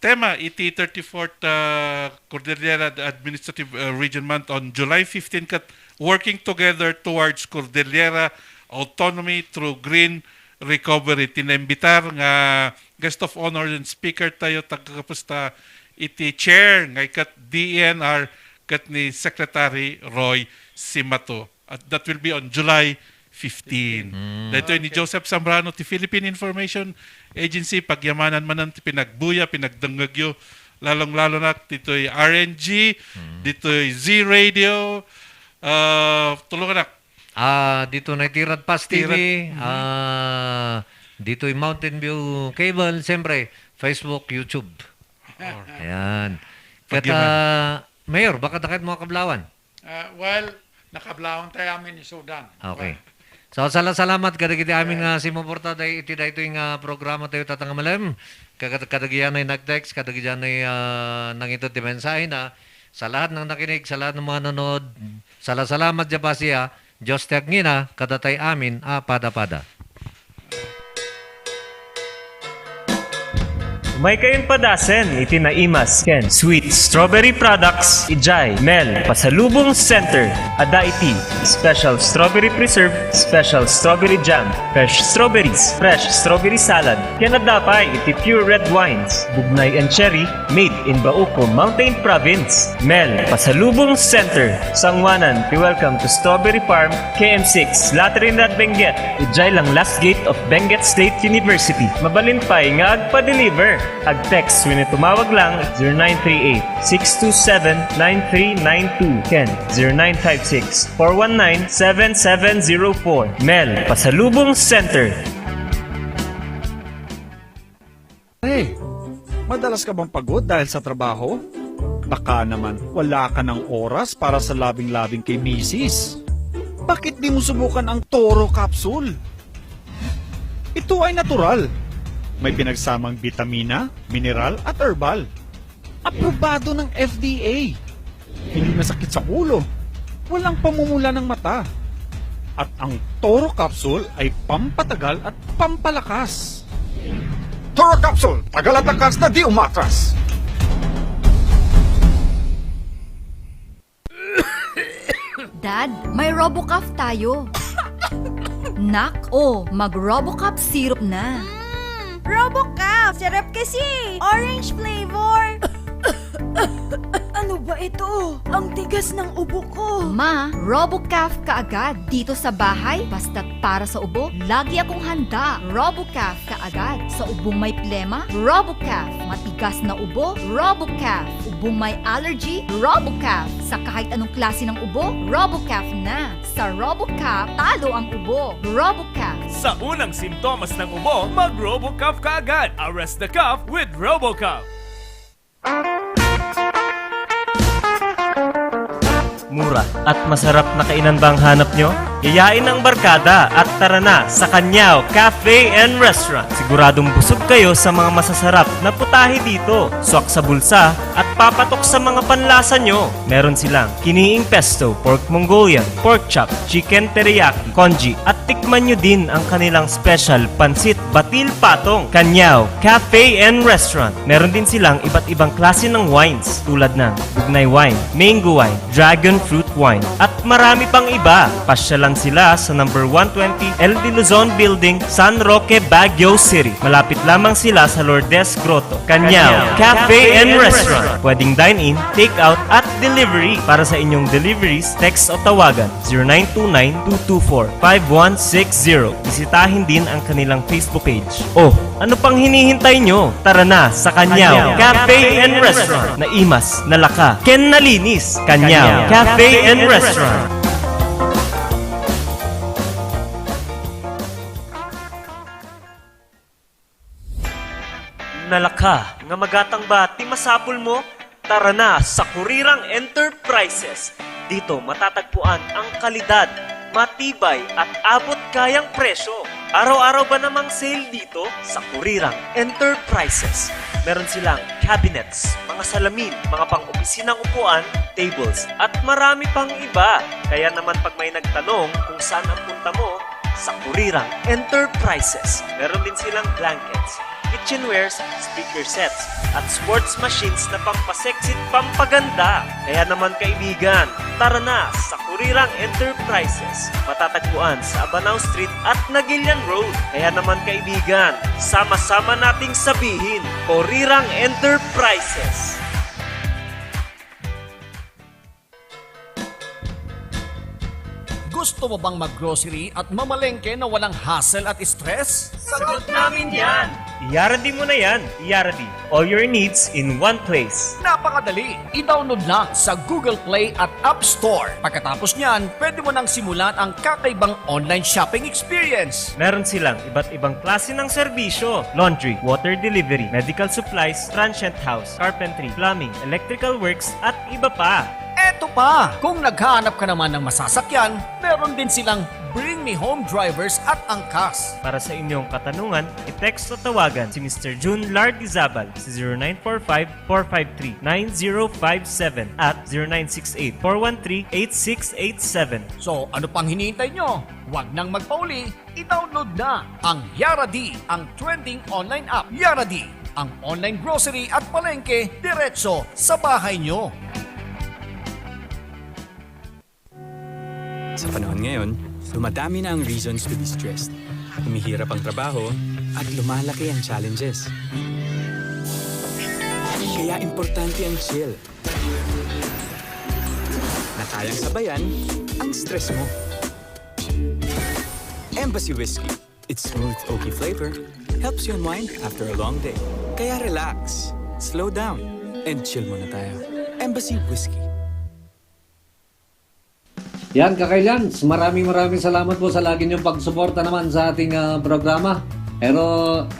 tema iti thirty-fourth, ah, Cordillera Administrative, ah, Region Month on July fifteen ket Working Together Towards Cordillera Autonomy Through Green Recovery. Ti naimbitar nga guest of honor and speaker tayo, agkakapusta iti chair nga iket D E N R ket ni Secretary Roy Simato. At that will be on July fifteen. Mm. Daytoy ni Joseph Zambrano ti Philippine Information Agency. Pagyamanan manen ti pinagbuya, pinagdengngegyo, lalong-lalo na ditoy R N G, Mm. ditoy Z Radio, ah, tulong anak. Ah, dito na iti Radpas T V, Tirad-, mhm. ah, ditoy Mountain View Cable, siyempre, Facebook, YouTube. Or Ayan. Ket, Pagyamanan. ah, Mayor, baka dakit mo kablawan? Ah, well, nakablawan tayo amin ni Sudan. Okay. So, sala-, salamat kadagiti amin nga simuporta day-, iti daytoy nga programa tayo, Tatang Amalem. Kakat-, kadagiti anay nag-text, kadagiti anay, ah, nangited ti mensahena. Sa lahat ng nakinig, sa lahat ng mga nanood, sala-, salamat, Japasi, ah. Diyos ti agngina, kadatay amin a pada-pada. Umaykayon padasen iti naimas ken sweet strawberry products idiay Mel Pasalubong Center. Adda iti special strawberry preserve, special strawberry jam, fresh strawberries, fresh strawberry salad, ken adda pay iti pure red wines, bugnay and cherry, made in Bauco, Mountain Province. Mel Pasalubong Center, sanguanan ti Welcome to Strawberry Farm, K M six, La Trinidad, Benguet. Idiay lang last gate of Benguet State University. Mabalin pay nga agpa-deliver. Ag-text wenno tumawag lang zero nine three eight, six two seven, nine three nine two ken zero nine five six, four one nine, seven seven zero four. Mel Pasalubong Center. Pare, madalas ka bang pagod dahil sa trabaho? Baka naman wala ka ng oras para sa labing-labing kay misis. Bakit di mo subukan ang Toro Capsule? Ito ay natural. May pinagsamang bitamina, mineral at herbal. Aprobado ng F D A. Hindi masakit sa ulo. Walang pamumula ng mata. At ang Toro Capsule ay pampatagal at pampalakas. Toro Capsule, tagal at lakas na di umatras. Dad, may Robocuff tayo. Nak, oh, mag-Robocuff syrup na. Mm, Robocuff! Sarap kasi! Orange flavor! Ano ba ito? Ang tigas ng ubo ko. Ma, Robocaf kaagad. Dito sa bahay, basta't para sa ubo, lagi akong handa. Robocaf kaagad. Sa ubong may plema, Robocaf. Matigas na ubo, Robocaf. Ubong may allergy, Robocaf. Sa kahit anong klase ng ubo, Robocaf na. Sa Robocaf, talo ang ubo. Robocaf. Sa unang simptomas ng ubo, mag-Robocaf kaagad. Arrest the cough with Robocaf. Mura at masarap na kainan ba ang hanap nyo? Yayain ang barkada at tara na sa Kanyao Cafe and Restaurant. Siguradong busog kayo sa mga masasarap na putahe dito. Swak sa bulsa at papatok sa mga panlasa nyo. Meron silang kiniing pesto, pork Mongolian, pork chop, chicken teriyaki, congee, at tikman nyo din ang kanilang special pansit batil patong. Kanyao Cafe and Restaurant. Meron din silang iba't ibang klase ng wines tulad ng bugnay wine, mango wine, dragon fruit wine, at marami pang iba. Pasyalan sila sa number one twenty L D Luzon Building, San Roque, Baguio City. Malapit lamang sila sa Lourdes Grotto. Kanyao Cafe and Restaurant. Pwedeng dine-in, take-out, at delivery. Para sa inyong deliveries, text o tawagan zero nine two nine two two four five one six zero. Bisitahin din ang kanilang Facebook page. Oh, ano pang hinihintay nyo? Tara na sa Kanyao Cafe and Restaurant. Naimas, nalaka, ken nalinis. Kanyao Cafe and Restaurant. Nalaka nga magatang ba ti masapulmo? Tara na sa Kurirang Enterprises. Dito matatagpuan ang kalidad, matibay at abot kayang presyo. Araw-araw ba namang sale dito sa Kurirang Enterprises? Meron silang cabinets, mga salamin, mga pang-opisinang upuan, tables, at marami pang iba. Kaya naman pag may nagtanong kung saan ang punta mo, sa Kurirang Enterprises. Meron din silang blankets, kitchenwares, speaker sets, at sports machines na pampasexy at pampaganda. Kaya naman kaibigan, tara na sa Kurirang Enterprises. Matatagpuan sa Abanao Street at Naguilian Road. Kaya naman kaibigan, sama-sama nating sabihin, Kurirang Enterprises. Gusto mo bang mag-grocery at mamalengke na walang hassle at stress? Sagot namin yan! I-Yaradi mo na yan! I-Yaradi, all your needs in one place. Napakadali! I-download lang sa Google Play at App Store. Pagkatapos niyan, pwede mo nang simulan ang kakaibang online shopping experience. Meron silang iba't ibang klase ng serbisyo: laundry, water delivery, medical supplies, transient house, carpentry, plumbing, electrical works, at iba pa. Eto pa, kung naghahanap ka naman ng masasakyan, meron din silang Bring Me Home drivers at angkas. Para sa inyong katanungan, i-text o tawagan si Mister Jun Lardizabal sa zero nine four five, four five three, nine zero five seven at zero nine six eight, four one three, eight six eight seven. So, ano pang hinihintay nyo? Huwag nang magpauli, i-download na ang Yaradi, ang trending online app. Yaradi, ang online grocery at palengke diretso sa bahay nyo. Sa panahon ngayon, dumadami na ang reasons to be stressed. Humihirap ang trabaho at lumalaki ang challenges. Kaya importante ang chill. Na kayang sabayan ang stress mo. Embassy Whiskey. Its smooth oaky flavor helps you unwind after a long day. Kaya relax, slow down, and chill muna tayo. Embassy Whiskey. Yan, Kakailians, maraming, maraming salamat po sa lagi niyong pagsuporta naman sa ating, ah, programa. Pero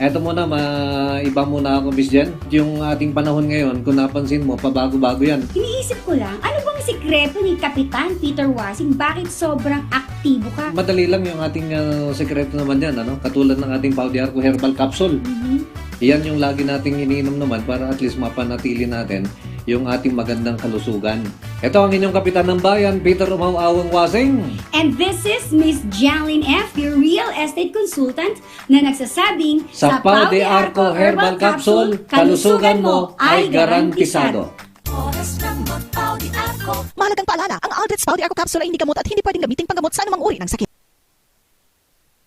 eto muna, ma-, iba muna ako, Miss Jen. Yung ating panahon ngayon, kung napansin mo, pabago-bago yan. Iniisip ko lang, ano bang sikreto ni Kapitan Peter Wasing? Bakit sobrang aktibo ka? Madali lang yung ating, ah, sikreto naman yan, ano? Katulad ng ating Pau de Arco Herbal Capsule. Mhm. Yan yung lagi nating iniinom naman para at least mapanatili natin yung ating magandang kalusugan. Ito ang inyong kapitan ng bayan, Peter Umau-awang Wasing. And this is Miss Janlyn F., your real estate consultant na nagsasabing, sa Pau de Arco Herbal Capsule, kalusugan mo ay garantisado. Oras ng magpaudiako. Mahalagang paalala, ang Aldrich Pau de Arco Capsule ay hindi gamot at hindi pwedeng gamiting panggamot sa anumang uri ng sakit.